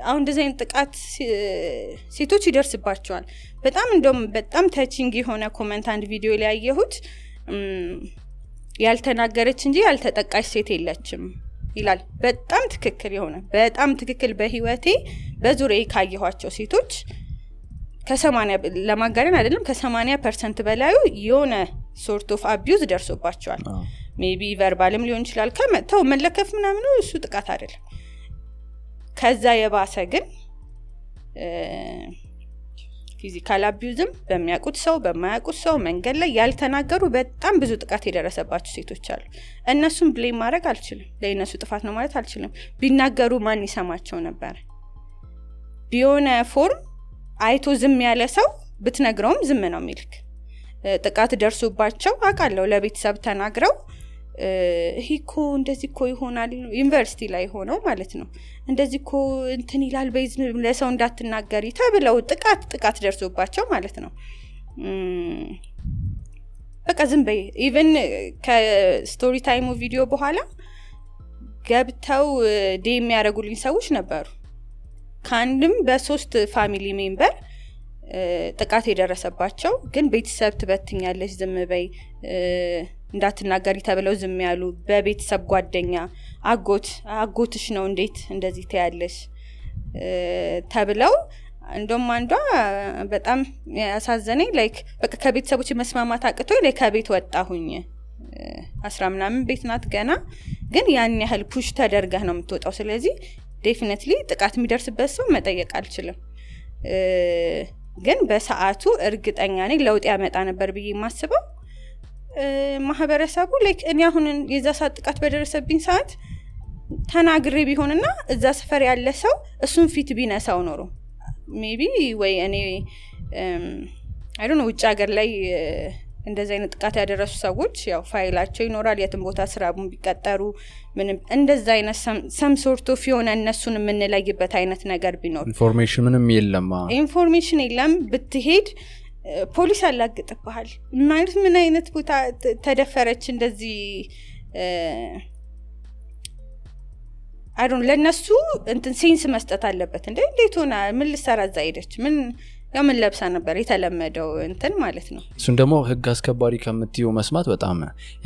አሁን እንደዚህ አይነት ጥቃት ሴቶች ይደርስባቸዋል። በጣም እንደውም በጣም touching የሆነ comment አንድ ቪዲዮ ላይ ያየሁት ያልተናገረች እንጂ ያልተጠቃች ሴት የለችም ይላል። በጣም ትክክል የሆነ፣ በጣም ትክክል። በህይወቴ በዙሪያዬ ካየኋቸው ሴቶች ከ80፣ ለማጋነን አይደለም፣ ከ80% በላዩ የሆነ sort of abuse ደርሶባቸዋል። Maybe verbal ም ሊሆን ይችላል። ከመተው መለከፍ ምናምኑ እሱ ጥቃት አይደለም። ከዛ የባሰ ግን physical abuse ም በሚያውቁት ሰው በማያውቁት ሰው መንገድ ላይ ያልተናገሩ በጣም ብዙ ጥቃት የደረሰባቸው ሴቶች አሉ። እነሱን blame ማድረግ አልችልም። ለእነሱ ጥፋት ነው ማለት አልችልም። ቢናገሩ ማን ይሰማቸው ነበር? በሆነ form አይቶ ዝም ያለ ሰው ብትነግረውም ዝም ነው የሚልክ። ጥቃት ደርሶባቸው አውቃለሁ። ለቤተሰብ ተናግረው ይሄ እኮ እንደዚህ እኮ ይሆናል፣ ዩኒቨርሲቲ ላይ ሆነው ማለት ነው፣ እንደዚህ እኮ እንትን ይላል በይዝ ለሰው እንዳትናገሪ ተብለው ጥቃት ደርሶባቸው ማለት ነው። በቃ ዝም በይ። Even ከ story time ኡ ቪዲዮ በኋላ ገብተው DM የሚያደርጉልኝ ሰዎች ነበሩ። ከአንድም በሶስት family member ጥቃት የደረሰባቸው ግን ቤተሰብ ትበትኛለች ዝም በይ እንዳትናገሪ ተብለው ዝም ያሉ፣ በቤተሰብ ጓደኛ፣ አጎት፣ አጎትሽ ነው እንዴት እንደዚህ ትያለሽ ተብለው። እንደውም አንዷ በጣም ያሳዘነኝ like በቃ ከቤተሰቦች መስማማት አቅቶኝ like ከቤት ወጣሁኝ። 10 ምናምን ቤት ናት ገና፣ ግን ያን ያህል push ተደርገህ ነው የምትወጣው። ስለዚህ definitely ጥቃት የሚደርስበት ሰው መጠየቅ አልችልም። ግን በሰዓቱ እርግጠኛ ነኝ ለውጥ ያመጣ ነበር ብዬ የማስበው ማህበረሰቡ like እኔ አሁን የዛ ሰዓት ጥቃት በደረሰብኝ ሰዓት ተናግሬ ቢሆንና እዛ ሰፈር ያለ ሰው እሱን ፊት ቢነሳው ኖሮ maybe ወይ እኔ I don't know፣ ውጭ ሀገር ላይ እንደዚህ አይነት ጥቃት ያደረሱ ሰዎች ያው ፋይላቸው ይኖራል፣ የትም ቦታ ስራ ቢቀጠሩ ምንም እንደዛ አይነት some sort of የሆነ እነሱን የምንለይበት አይነት ነገር ቢኖር። Information ምንም የለም። Information የለም። ብትሄድ ፖሊስ ያላግጥብሃል። ማለት ምን አይነት ቦታ ተደፈረች እንደዚህ፣ I don't ለእነሱ እንትን sense መስጠት አለበት። እንደ እንዴት ሆና፣ ምን ልሰራ እዛ ሄደች፣ ምን ያው ምን ለብሳ ነበር፣ የተለመደው እንትን ማለት ነው። እሱን ደግሞ ህግ አስከባሪ ከምትዩ መስማት በጣም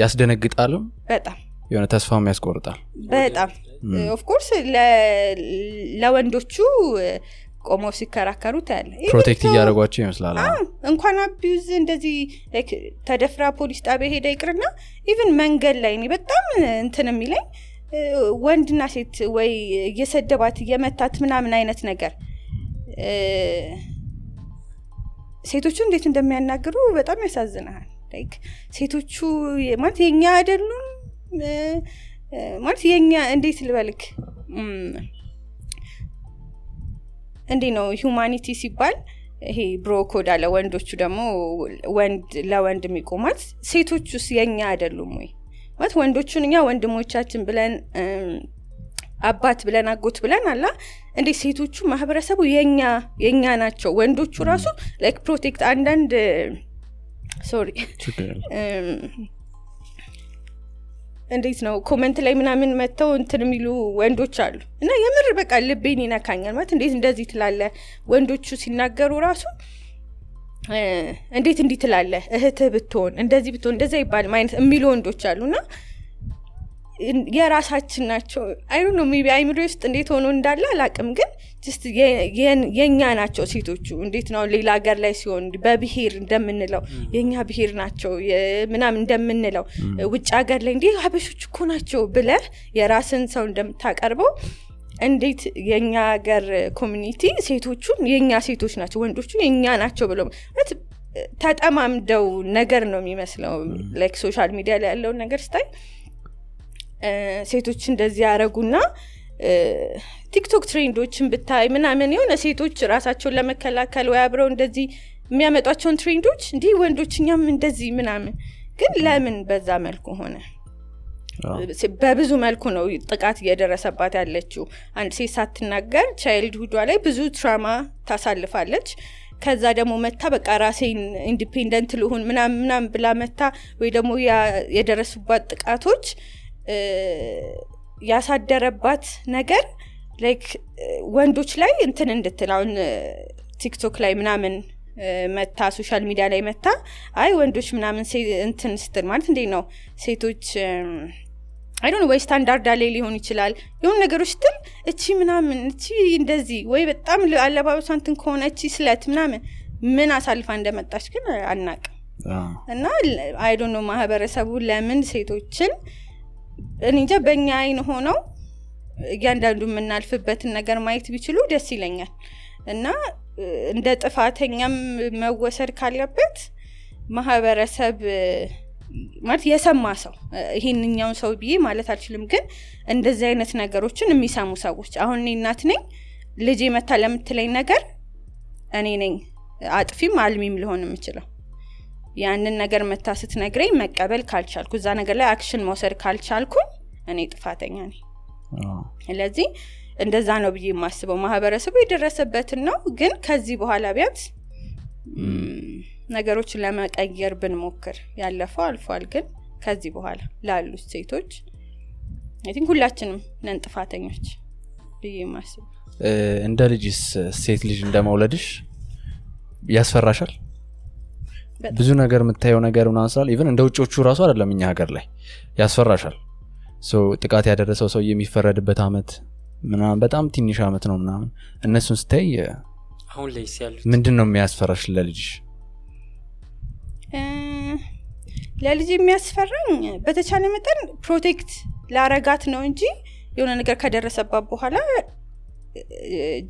ያስደነግጣልም። በጣም። የሆነ ተስፋም ያስቆርጣል። በጣም። Of course ለወንዶቹ ቆመው ሲከራከሩ ታያለ። Protect እያደረጓቸው ይመስላል። እንኳን abuse እንደዚህ like ተደፍራ ፖሊስ ጣቢያ ሄዳ ይቅርና even መንገድ ላይ እኔ በጣም እንትን የሚለኝ ወንድና ሴት ወይ እየሰደባት እየመታት ምናምን አይነት ነገር ሴቶቹ እንዴት እንደሚያናግሩ በጣም ያሳዝናል። Like ሴቶቹ ማለት የኛ አይደሉም። ማለት የኛ እንዴት ልበልክ፣ እንዴ ነው humanity ሲባል ይሄ bro code አለ። ወንዶቹ ደግሞ ወንድ ለወንድ የሚቆማት፣ ሴቶቹስ የኛ አይደሉም ወይ? ማለት ወንዶቹን እኛ ወንድሞቻችን ብለን፣ አባት ብለን፣ አጎት ብለን አላ እንዴ፣ ሴቶቹ ማህበረሰቡ የኛ ናቸው። ወንዶቹ ራሱ like protect አንዳንድ፣ sorry፣ ችግር የለም። እንዴት ነው comment ላይ ምናምን መጥተው እንትን የሚሉ ወንዶች አሉ እና የምር በቃ ልቤን ይነካኛል። ማለት እንዴት እንደዚህ ትላለ? ወንዶቹ ሲናገሩ ራሱ እንዴት እንዲህ ትላለ፣ እህትህ ብትሆን እንደዚህ ብትሆን እንደዛ ይባል አይነት የሚሉ ወንዶች አሉ። እና የራሳችን ናቸው። I don't know፣ maybe አይምሮ ውስጥ እንዴት ሆኖ እንዳለ አላቅም፣ ግን just የኛ ናቸው ሴቶቹ። እንዴት ነው ሌላ ሀገር ላይ ሲሆን በብሄር እንደምንለው የኛ ብሄር ናቸው ምናምን እንደምንለው፣ ውጭ ሀገር ላይ እንዲህ ሀበሾች እኮ ናቸው ብለህ የራስን ሰው እንደምታቀርበው እንዴት የኛ ሀገር community ሴቶቹን የኛ ሴቶች ናቸው፣ ወንዶቹ የኛ ናቸው ብለው ማለት ተጠማምደው ነገር ነው የሚመስለው። Like social media ላይ ያለውን ነገር ስታይ ሴቶች እንደዚህ ያደረጉና ቲክቶክ trend ኦችን ብታይ ምናምን የሆነ ሴቶች ራሳቸውን ለመከላከል ወይ አብረው እንደዚህ የሚያመጧቸውን trend ኦች እንዲህ ወንዶች እኛም እንደዚህ ምናምን፣ ግን ለምን በዛ መልኩ ሆነ? በብዙ መልኩ ነው ጥቃት እየደረሰባት ያለችው። አንድ ሴት ሳትናገር childhood ዋ ላይ ብዙ trauma ታሳልፋለች። ከዛ ደግሞ መታ በቃ ራሴን independent ልሁን ምናምን ምናምን ብላ መታ ወይ ደግሞ የደረሱባት ጥቃቶች ያሳደረባት ነገር like ወንዶች ላይ እንትን እንድትል፣ አሁን ቲክቶክ ላይ ምናምን መታ social media ላይ መታ አይ ወንዶች ምናምን እንትን ስትል፣ ማለት እንዴት ነው ሴቶች I don't ወይ ስታንዳርድ አለ ሊሆን ይችላል የሆኑ ነገሮች ስትል እቺ ምናምን እቺ እንደዚህ ወይ በጣም አለባበሷ እንትን ከሆነ እቺ slut ምናምን፣ ምን አሳልፋ እንደመጣች ግን አናቅም። እና I don't know ማህበረሰቡ ለምን ሴቶችን እኔ እንጃ፣ በእኛ አይን ሆነው እያንዳንዱ የምናልፍበትን ነገር ማየት ቢችሉ ደስ ይለኛል። እና እንደ ጥፋተኛም መወሰድ ካለበት ማህበረሰብ ማለት የሰማ ሰው፣ ይሄንኛውን ሰው ብዬ ማለት አልችልም፣ ግን እንደዚህ አይነት ነገሮችን የሚሰሙ ሰዎች፣ አሁን እኔ እናት ነኝ፣ ልጄ መታ ለምትለኝ ነገር እኔ ነኝ አጥፊም አልሚም ልሆን የምችለው። ያንን ነገር መታ ስትነግረኝ መቀበል ካልቻልኩ፣ እዛ ነገር ላይ action መውሰድ ካልቻልኩኝ እኔ ጥፋተኛ ነኝ። ስለዚህ እንደዛ ነው ብዬ የማስበው። ማህበረሰቡ የደረሰበትን ነው፣ ግን ከዚህ በኋላ ቢያንስ ነገሮችን ለመቀየር ብንሞክር፣ ያለፈው አልፏል፣ ግን ከዚህ በኋላ ላሉት ሴቶች I think ሁላችንም ነን ጥፋተኞች ብዬ የማስበው። እንደ ልጅስ ሴት ልጅ እንደ መውለድሽ ያስፈራሻል? በጣም። ብዙ ነገር የምታየው ነገር ምናምን ስላለ even እንደ ውጮቹ ራሱ አይደለም እኛ ሀገር ላይ ያስፈራሻል። So ጥቃት ያደረሰው ሰው የሚፈረድበት አመት ምናምን በጣም ትንሽ አመት ነው ምናምን፣ እነሱን ስታይ አሁን ላይ ያሉት ምንድን ነው የሚያስፈራሽ ለልጅሽ? ለልጅ የሚያስፈራኝ በተቻለ መጠን protect ላረጋት ነው እንጂ የሆነ ነገር ከደረሰባት በኋላ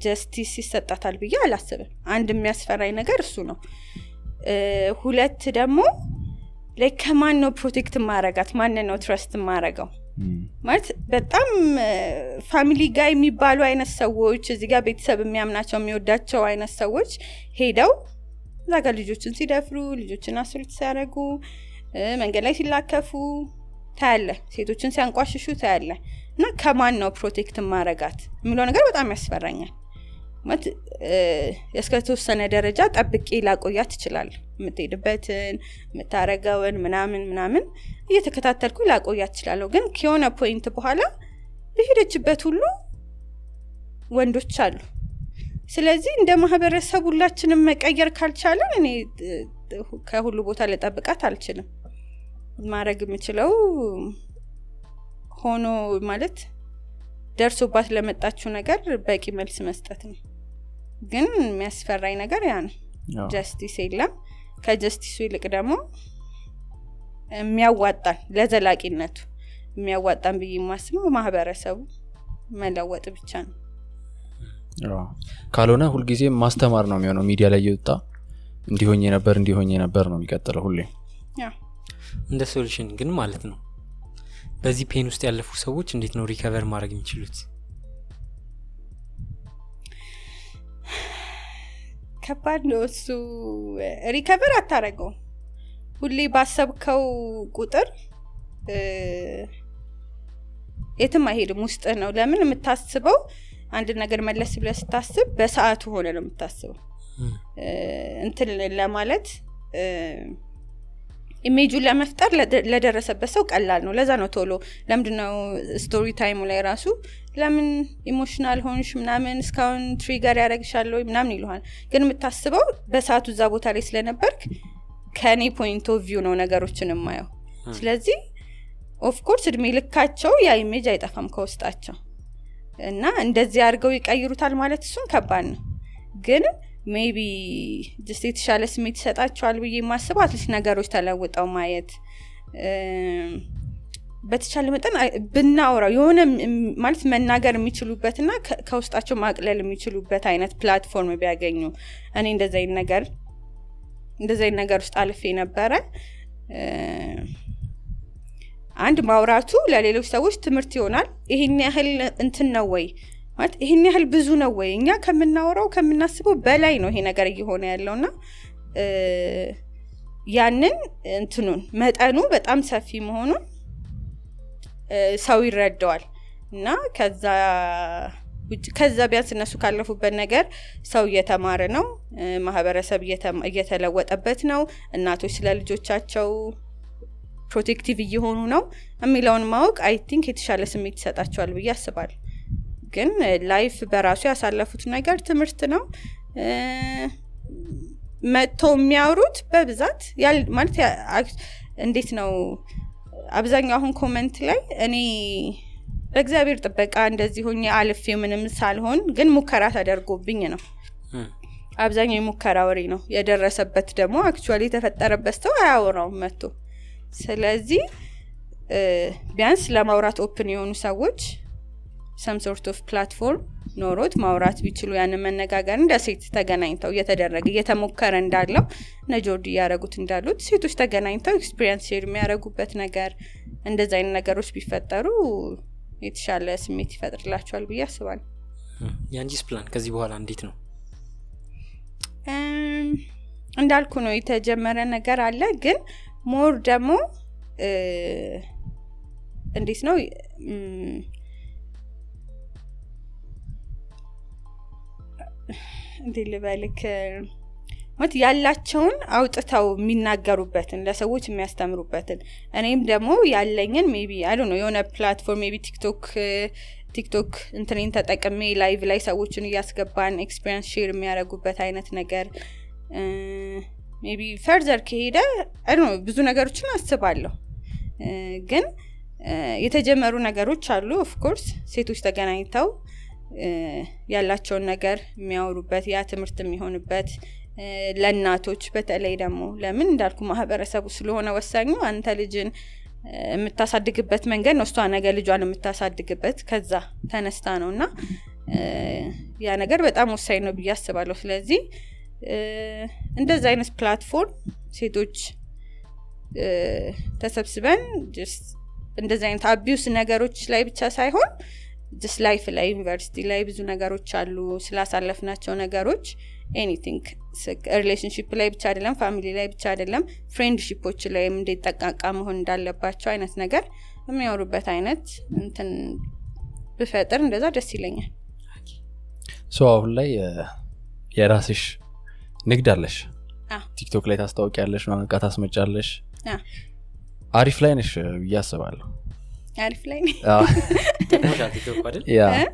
Justice ይሰጣታል ብዬ አላስብም። አንድ የሚያስፈራኝ ነገር እሱ ነው። ሁለት ደግሞ like ከማን ነው protect ማረጋት? ማን ነው trust ማረገው? ማለት በጣም family ጋር የሚባሉ አይነት ሰዎች፣ እዚህ ጋር ቤተሰብ የሚያምናቸው፣ የሚወዳቸው አይነት ሰዎች ሄደው እዛ ጋር ልጆችን ሲደፍሩ፣ ልጆችን assault ሲያደርጉ፣ መንገድ ላይ ሲላከፉ ታያለህ፣ ሴቶችን ሲያንቋሽሹ ታያለህ። እና ከማን ነው protect ማረጋት የሚለው ነገር በጣም ያስፈራኛል። ማለት እስከ ተወሰነ ደረጃ ጠብቄ ላቆያት እችላለሁ። የምትሄድበትን፣ የምታረገውን ምናምን ምናምን እየተከታተልኩ ላቆያት እችላለሁ። ግን ከሆነ point በኋላ በሄደችበት ሁሉ ወንዶች አሉ። ስለዚህ እንደ ማህበረሰብ ሁላችንም መቀየር ካልቻለን እኔ ከሁሉ ቦታ ልጠብቃት አልችልም። ማድረግ የምችለው ሆኖ ማለት ደርሶባት ለመጣችው ነገር በቂ መልስ መስጠት ነው። ግን የሚያስፈራኝ ነገር ያ ነው። Justice የለም። ከ justice ኡ ይልቅ ደግሞ የሚያዋጣን፣ ለዘላቂነቱ የሚያዋጣን ብዬ የማስበው ማህበረሰቡ መለወጥ ብቻ ነው። ካልሆነ ሁልጊዜ ማስተማር ነው የሚሆነው። ሚዲያ ላይ እየወጣ እንዲሆኝ ነበር፣ እንዲሆኝ ነበር ነው የሚቀጥለው ሁሌ። እንደ solution ግን ማለት ነው፣ በዚህ pain ውስጥ ያለፉ ሰዎች እንዴት ነው recover ማድረግ የሚችሉት? ከባድ ነው እሱ። Recover አታረገው። ሁሌ ባሰብከው ቁጥር የትም አይሄድም፣ ውስጥ ነው። ለምን የምታስበው አንድ ነገር መለስ ብለህ ስታስብ በሰዓቱ ሆነ ነው የምታስበው። እንትን ለማለት፣ image ኡን ለመፍጠር ለደረሰበት ሰው ቀላል ነው። ለዛ ነው ቶሎ ለምንድነው story time ኡ ላይ ራሱ ለምን emotional ሆንሽ ምናምን፣ እስካሁን trigger ያደረግሻል ወይ ምናምን ይሉሃል። ግን የምታስበው በሰዓቱ እዛ ቦታ ላይ ስለነበርክ ከኔ point of view ነው ነገሮችን የማየው። ስለዚህ of course እድሜ ልካቸው ያ image አይጠፋም ከውስጣቸው። እና እንደዚህ አድርገው ይቀይሩታል ማለት እሱን ከባድ ነው። ግን maybe just የተሻለ ስሜት ይሰጣቸዋል ብዬ የማስበው at least ነገሮች ተለውጠው ማየት፣ በተቻለ መጠን ብናወራው የሆነ ማለት መናገር የሚችሉበትና ከውስጣቸው ማቅለል የሚችሉበት አይነት platform ቢያገኙ። እኔ እንደዚህ አይነት ነገር ውስጥ አልፌ ነበረ። አንድ ማውራቱ ለሌሎች ሰዎች ትምህርት ይሆናል። ይሄን ያህል እንትን ነው ወይ፣ ማለት ይሄን ያህል ብዙ ነው ወይ? እኛ ከምናወራው፣ ከምናስበው በላይ ነው ይሄ ነገር እየሆነ ያለውና ያንን እንትኑን መጠኑ በጣም ሰፊ መሆኑን ሰው ይረዳዋል። እና ከዛ ውጭ፣ ከዛ ቢያንስ እነሱ ካለፉበት ነገር ሰው እየተማረ ነው፣ ማህበረሰብ እየተለወጠበት ነው፣ እናቶች ስለ ልጆቻቸው protective እየሆኑ ነው የሚለውን ማወቅ I think የተሻለ ስሜት ይሰጣቸዋል ብዬ አስባለሁ። ግን life በራሱ ያሳለፉት ነገር ትምህርት ነው። መጥተው የሚያወሩት በብዛት ማለት እንዴት ነው፣ አብዛኛው አሁን comment ላይ እኔ በእግዚአብሔር ጥበቃ እንደዚህ ሆኜ አልፌ ምንም ሳልሆን ግን ሙከራ ተደርጎብኝ ነው። አብዛኛው የሙከራ ወሬ ነው። የደረሰበት ደግሞ actually የተፈጠረበት ሰው አያወራውም መጥቶ። ስለዚህ ቢያንስ ለማውራት open የሆኑ ሰዎች some sort of platform ኖሮት ማውራት ቢችሉ፣ ያንን መነጋገር እንደ ሴት ተገናኝተው እየተደረገ፣ እየተሞከረ እንዳለው፣ እነ ጆርዲ እያደረጉት እንዳሉት ሴቶች ተገናኝተው experience share የሚያደርጉበት ነገር፣ እንደዚ አይነት ነገሮች ቢፈጠሩ የተሻለ ስሜት ይፈጥርላቸዋል ብዬ አስባለሁ። የአንቺስ ፕላን ከዚህ በኋላ እንዴት ነው? እንዳልኩ ነው፣ የተጀመረ ነገር አለ። ግን more ደግሞ እንዴት ነው፣ እንዴት ልበልክ፣ ማለት ያላቸውን አውጥተው የሚናገሩበትን፣ ለሰዎች የሚያስተምሩበትን፣ እኔም ደግሞ ያለኝን maybe, I don't know፣ የሆነ platform maybe ቲክቶክ እንትኔን ተጠቅሜ live ላይ ሰዎችን እያስገባን experience share የሚያደርጉበት አይነት ነገር፣ maybe further ከሄደ፣ I don't know፣ ብዙ ነገሮችን አስባለሁ። ግን የተጀመሩ ነገሮች አሉ። Of course ሴቶች ተገናኝተው ያላቸውን ነገር የሚያወሩበት፣ ያ ትምህርት የሚሆንበት፣ ለእናቶች በተለይ ደግሞ፣ ለምን እንዳልኩ ማህበረሰቡ ስለሆነ ወሳኙ፣ አንተ ልጅን የምታሳድግበት መንገድ ነው እሷ ነገ ልጇን የምታሳድግበት፣ ከዛ ተነስታ ነው። እና ያ ነገር በጣም ወሳኝ ነው ብዬ አስባለሁ። ስለዚህ እንደዛ አይነት platform ሴቶች ተሰብስበን just እንደዚህ አይነት abuse ነገሮች ላይ ብቻ ሳይሆን just life ላይ፣ ዩኒቨርሲቲ ላይ ብዙ ነገሮች አሉ፣ ስላሳለፍናቸው ነገሮች፣ anything፣ relationship ላይ ብቻ አይደለም፣ family ላይ ብቻ አይደለም፣ friendship ኦች ላይም እንዴት ጠንቃቃ መሆን እንዳለባቸው አይነት ነገር የሚያወሩበት አይነት እንትን ብፈጥር እንደዛ ደስ ይለኛል። So አሁን ላይ የራስሽ ንግድ አለሽ? አዎ። ቲክቶክ ላይ ታስታውቂያለሽ ምናምን፣ እቃ ታስመጫለሽ። አዎ። አሪፍ ላይ ነሽ ብዬ አስባለሁ። አሪፍ ላይ ነኝ። ጠቅሞሻል ቲክቶክ አይደል? ያ። እ?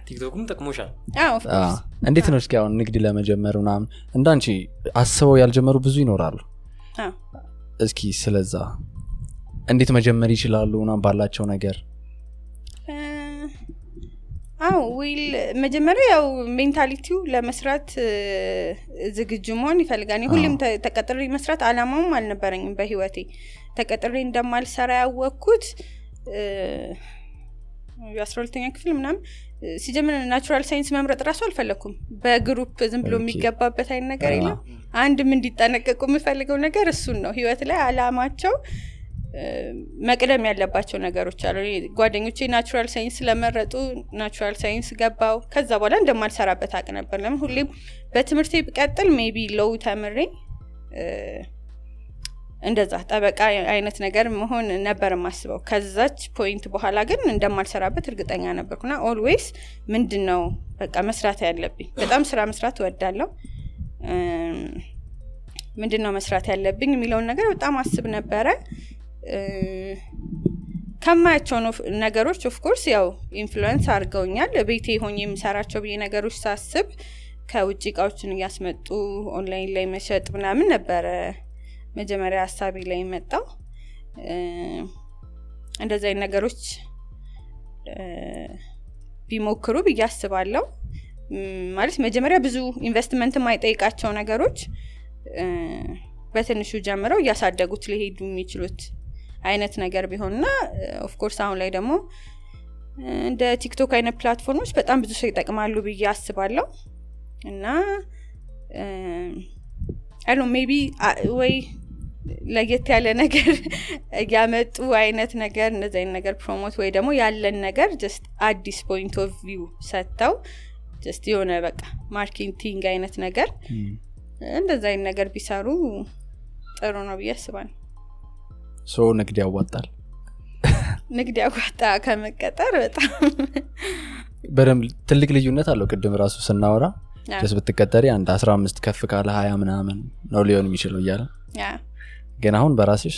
ቲክቶክም ጠቅሞሻል። አዎ፣ of course። እንዴት ነው እስኪ አሁን ንግድ ለመጀመር ምናምን እንዳንቺ አስበው ያልጀመሩ ብዙ ይኖራሉ። እስኪ ስለዛ እንዴት መጀመር ይችላሉ ምናምን ባላቸው ነገር? አዎ፣ well፣ መጀመሪያ ያው mentality ው ለመስራት ዝግጁ መሆን ይፈልጋል። እኔ ሁሌም ተቀጥሬ መስራት አላማውም አልነበረኝም በህይወቴ። ተቀጥሬ እንደማልሰራ ያወቅኩት የ12ኛ ክፍል ምናምን ሲጀምር natural science መምረጥ ራሱ አልፈለግኩም። በ group ዝም ብሎ የሚገባበት አይነት ነገር የለም። አንድም እንዲጠነቀቁ የምፈልገው ነገር እሱን ነው። ህይወት ላይ አላማቸው መቅደም ያለባቸው ነገሮች አሉ። እኔ ጓደኞቼ natural science ስለመረጡ natural science ገባው። ከዛ በኋላ እንደማልሰራበት አቅ ነበር። ለምን ሁሌም በትምህርቴ ብቀጥል maybe law ተምሬ እንደዛ ጠበቃ አይነት ነገር መሆን ነበር የማስበው። ከዛች point በኋላ ግን እንደማልሰራበት እርግጠኛ ነበርኩና always ምንድን ነው በቃ መስራት ያለብኝ፣ በጣም ስራ መስራት እወዳለሁ። ምንድን ነው መስራት ያለብኝ የሚለውን ነገር በጣም አስብ ነበረ። ከማያቸው ነው ነገሮች of course ያው influence አድርገውኛል። ቤቴ ሆኜ የምሰራቸው ብዬ ነገሮች ሳስብ ከውጭ እቃዎችን እያስመጡ ኦንላይን ላይ መሸጥ ምናምን ነበረ መጀመሪያ ሀሳቤ ላይ የመጣው። እንደዚህ አይነት ነገሮች ቢሞክሩ ብዬ አስባለሁ። ማለት መጀመሪያ ብዙ ኢንቨስትመንት የማይጠይቃቸው ነገሮች በትንሹ ጀምረው እያሳደጉት ሊሄዱ የሚችሉት አይነት ነገር ቢሆንና of course አሁን ላይ ደግሞ እንደ ቲክቶክ አይነት platform ኦች በጣም ብዙ ሰው ይጠቅማሉ ብዬ አስባለሁ። እና I don't know፣ maybe ወይ ለየት ያለ ነገር እያመጡ አይነት ነገር እንደዚህ አይነት ነገር promote ወይ ደግሞ ያለን ነገር just አዲስ point of view ሰጥተው just የሆነ በቃ marketing አይነት ነገር እንደዛ አይነት ነገር ቢሰሩ ጥሩ ነው ብዬ አስባለሁ። So ንግድ ያዋጣል? ንግድ ያዋጣ ከመቀጠር በጣም። በደንብ ትልቅ ልዩነት አለው። ቅድም ራሱ ስናወራ just ብትቀጠሪ አንድ 15 ከፍ ካለ 20 ምናምን ነው ሊሆን የሚችለው እያለ ግን አሁን በራስሽ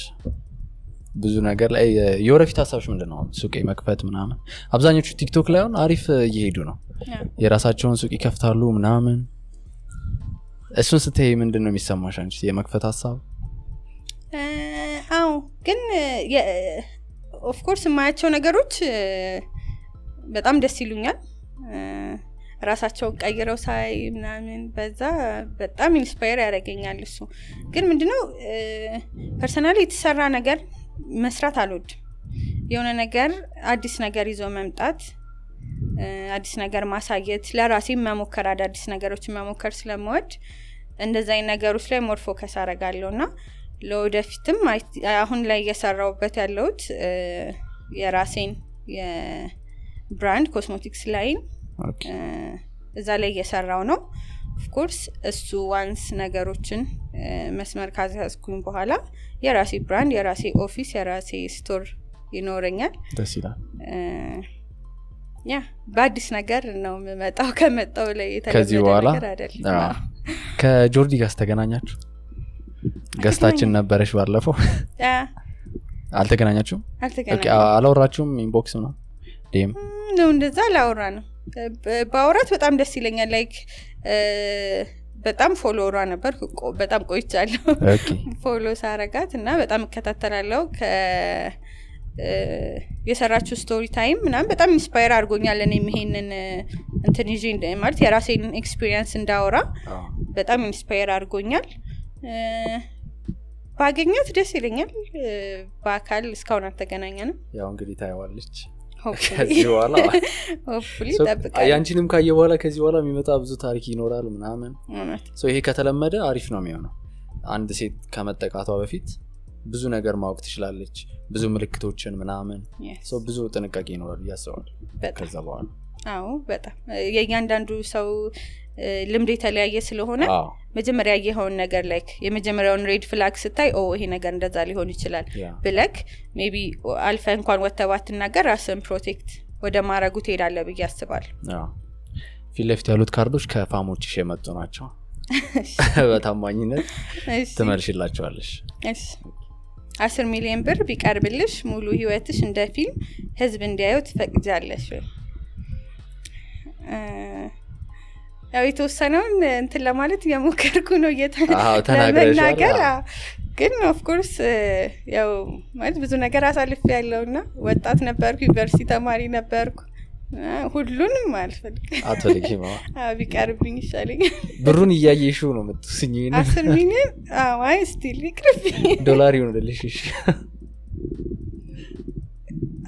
ብዙ ነገር ላይ የወደፊት ሀሳብሽ ምንድን ነው? ሱቅ መክፈት ምናምን፣ አብዛኞቹ ቲክቶክ ላይ አሁን አሪፍ እየሄዱ ነው። የራሳቸውን ሱቅ ይከፍታሉ ምናምን። እሱን ስትይ ምንድን ነው የሚሰማሽ አንቺ? የመክፈት ሀሳብ? አዎ፣ ግን of course የማያቸው ነገሮች በጣም ደስ ይሉኛል። ራሳቸውን ቀይረው ሳይ ምናምን በዛ በጣም inspire ያደርገኛል። እሱ ግን ምንድነው personally የተሰራ ነገር መስራት አልወድም። የሆነ ነገር አዲስ ነገር ይዞ መምጣት፣ አዲስ ነገር ማሳየት፣ ለራሴ መሞከር፣ አዳዲስ ነገሮችን መሞከር ስለምወድ እንደዚ አይነት ነገሮች ላይ more focus አደርጋለሁ። እና ለወደፊትም አሁን ላይ እየሰራሁበት ያለሁት የራሴን የ brand cosmetics line እዛ ላይ እየሰራው ነው። Of course እሱ once ነገሮችን መስመር ካስያዝኩኝ በኋላ የራሴ brand፣ የራሴ office፣ የራሴ store ይኖረኛል። ደስ ይላል። Yeah፣ በአዲስ ነገር ነው የምመጣው። ከመጣው ላይ ከዚህ የተለመደ በኋላ ነገር አይደለም። አዎ። ከጆርዲ ጋር ተገናኛችሁ? Guest ኣችን ነበረሽ ባለፈው። አልተገናኛችሁም? Okay፣ አልተገናኘንም። አላወራችሁም? Inbox ነው፣ DM? ነው እንደዛ አላወራ ነው። ባወራት በጣም ደስ ይለኛል። Like በጣም follower ዋ ነበር፣ በጣም ቆይቻለሁ follow ሳረጋት እና በጣም እከታተላለሁ። የሰራችው story time ምናምን በጣም inspire አድርጎኛል። እኔም ይሄንን እንትን ይዤ ማለት የራሴን experience እንዳወራ በጣም inspire አድርጎኛል። ባገኛት ደስ ይለኛል። በአካል እስካሁን አልተገናኘንም። ያው እንግዲህ ታየዋለች። ከዚህ በኋላ hopefully እጠብቃለሁ። ያንቺንም ካየ በኋላ ከዚህ በኋላ የሚመጣ ብዙ ታሪክ ይኖራል ምናምን። So ይሄ ከተለመደ አሪፍ ነው የሚሆነው። አንድ ሴት ከመጠቃቷ በፊት ብዙ ነገር ማወቅ ትችላለች፣ ብዙ ምልክቶችን ምናምን። So ብዙ ጥንቃቄ ይኖራል ብዬ አስባለሁ ከዛ በኋላ። አዎ በጣም የእያንዳንዱ ሰው ልምድ የተለያየ ስለሆነ መጀመሪያ ያየኸውን ነገር like የመጀመሪያውን red flag ስታይ ኦ ይሄ ነገር እንደዛ ሊሆን ይችላል ብለክ maybe አልፈህ እንኳን ወጥተህ ባትናገር ራስህን protect ወደ ማድረጉ ትሄዳለህ ብዬ አስባለሁ። አዎ ፊት ለፊት ያሉት ካርዶች ከ fam ኦችሽ የመጡ ናቸው። በታማኝነት ትመልሽላቸዋለሽ። እሺ 10 ሚሊዮን ብር ቢቀርብልሽ ሙሉ ህይወትሽ እንደ ፊልም ህዝብ እንዲያየው ትፈቅጃለሽ ወይ? ያው የተወሰነውን እንትን ለማለት እየሞከርኩ ነው ለመናገር፣ ግን of course ያው ማለት ብዙ ነገር አሳልፌያለሁና ወጣት ነበርኩ፣ ዩኒቨርሲቲ ተማሪ ነበርኩ። ሁሉንም አልፈልግም። አትፈልጊም? አዎ ቢቀርብኝ ይሻለኛል። ብሩን እያየሽው ነው የምትወስኚው? 10 ሚሊዮን? አዎ አይ still ይቅርብኝ። ዶላር ይሁንልሽ። እሺ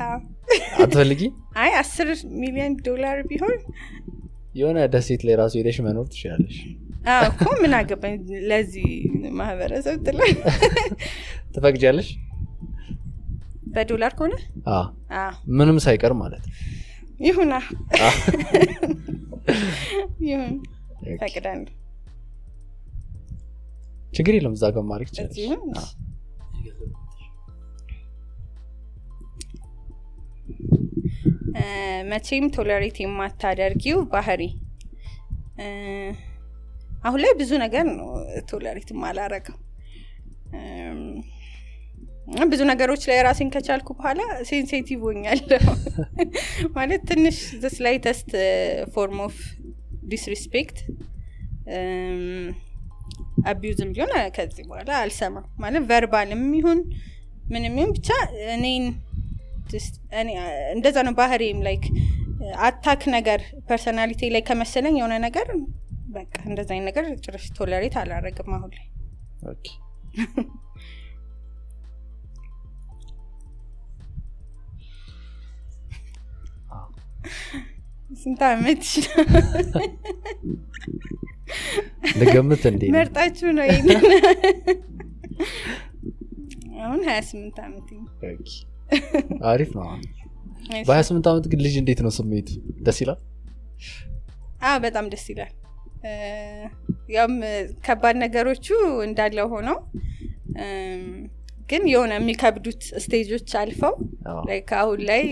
አዎ አትፈልጊም? አይ 10 ሚሊዮን ዶላር ቢሆን የሆነ ደሴት ላይ ራሱ ሄደሽ መኖር ትችላለሽ። አዎ እኮ ምን አገባኝ ለዚህ ማህበረሰብ ትላለህ። ትፈቅጃለሽ? በዶላር ከሆነ? አዎ ምንም ሳይቀር ማለት ነው። ይሁና ይሁን ፈቅዳለሁ። ችግር የለም እዛ ጋር ማድረግ ትችላለሽ። መቼም tolerate የማታደርጊው ባህሪ? አሁን ላይ ብዙ ነገር ነው tolerate የማላረገው። ብዙ ነገሮች ላይ ራሴን ከቻልኩ በኋላ sensitive ሆኛለሁ። ማለት ትንሽ the slightest form of disrespect abuse ም ቢሆን ከዚህ በኋላ አልሰማም። ማለት verbal ም ይሁን ምንም ይሁን ብቻ እኔን እኔ እንደዛ ነው ባህሪም። like attack ነገር personality ላይ ከመሰለኝ የሆነ ነገር በቃ እንደዛ አይነት ነገር ጭራሽ tolerate አላረግም አሁን ላይ። Okay ስንት አመትሽ ነው? ልገምት እንዴ? መርጣችሁ ነው ይሄንን? አሁን 28 አመት ነው። Okay አሪፍ ነው። በ28 አመት ግን ልጅ እንዴት ነው ስሜቱ? ደስ ይላል? አዎ በጣም ደስ ይላል። ያም ከባድ ነገሮቹ እንዳለው ሆነው ግን የሆነ የሚከብዱት stage ኦች አልፈው like አሁን ላይ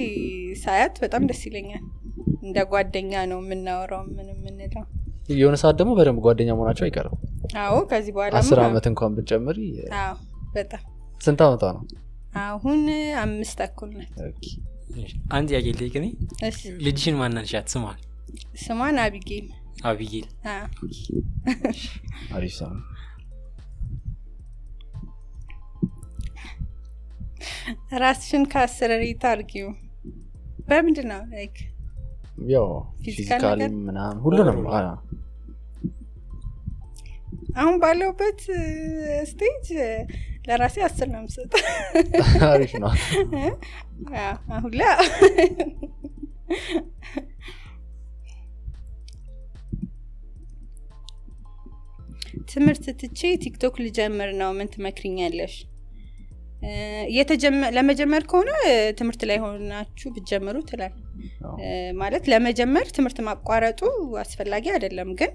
ሳያት በጣም ደስ ይለኛል። እንደ ጓደኛ ነው የምናወራው ምን የምንለው። የሆነ ሰዓት ደግሞ በደንብ ጓደኛ መሆናቸው አይቀርም። አዎ ከዚህ በኋላ 10 አመት እንኳን ብትጨምሪ። አዎ በጣም። ስንት አመቷ ነው አሁን? 5 ተኩል ናት። Okay አንድ ጥያቄ ልጠይቅ እኔ። እሺ ልጅሽን ማን አልሻት? ስሟን? ስሟን አቢጌል። አቢጌል። አዎ አሪፍ ስም። ራስሽን ከ10 rate አድርጊው። በምንድን ነው like ያው physically ምናምን ሁሉንም አሁን ባለሁበት stage ለራሴ 10 ነው የምሰጠው። አሪፍ ነው። አዎ አሁን ላይ ትምህርት ትቼ ቲክቶክ ልጀምር ነው፣ ምን ትመክሪኛለሽ? ለመጀመር ከሆነ ትምህርት ላይ ሆናችሁ ብትጀምሩ ትላለህ። ማለት ለመጀመር ትምህርት ማቋረጡ አስፈላጊ አይደለም፣ ግን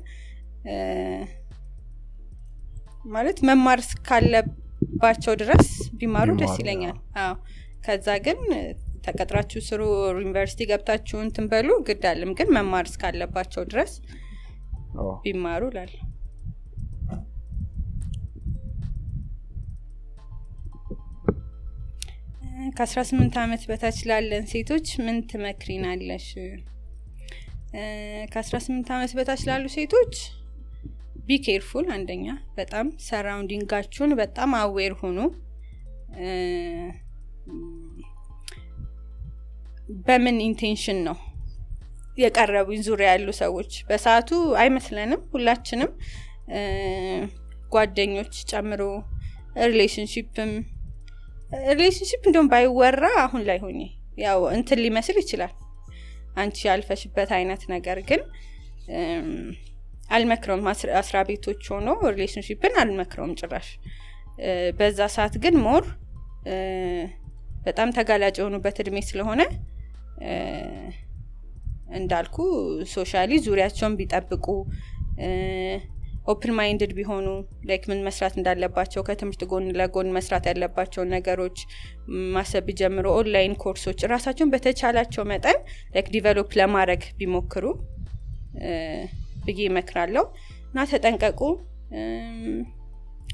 ማለት መማር እስካለባቸው ድረስ ቢማሩ ደስ ይለኛል። አዎ ከዛ ግን ተቀጥራችሁ ስሩ፣ ዩኒቨርሲቲ ገብታችሁ እንትን በሉ ግድ አይደለም፣ ግን መማር እስካለባቸው ድረስ ቢማሩ እላለሁ። ከ18 አመት በታች ላለን ሴቶች ምን ትመክሪናለሽ? ከ18 አመት በታች ላሉ ሴቶች be careful። አንደኛ በጣም surrounding ኣችሁን በጣም aware ሁኑ። በምን intention ነው የቀረቡኝ ዙሪያ ያሉ ሰዎች? በሰዓቱ አይመስለንም ሁላችንም ጓደኞች ጨምሮ relationship እንደውም ባይወራ አሁን ላይ ሆኜ ያው እንትን ሊመስል ይችላል አንቺ ያልፈሽበት አይነት ነገር፣ ግን አልመክረውም። አስራ ቤቶች ሆኖ relationship ን አልመክረውም ጭራሽ። በዛ ሰዓት ግን more በጣም ተጋላጭ የሆኑበት እድሜ ስለሆነ እንዳልኩ socially ዙሪያቸውን ቢጠብቁ፣ open minded ቢሆኑ፣ like ምን መስራት እንዳለባቸው፣ ከትምህርት ጎን ለጎን መስራት ያለባቸውን ነገሮች ማሰብ ቢጀምሩ፣ online ኮርሶች፣ ራሳቸውን በተቻላቸው መጠን like develop ለማድረግ ቢሞክሩ ብዬ እመክራለሁ። እና ተጠንቀቁ።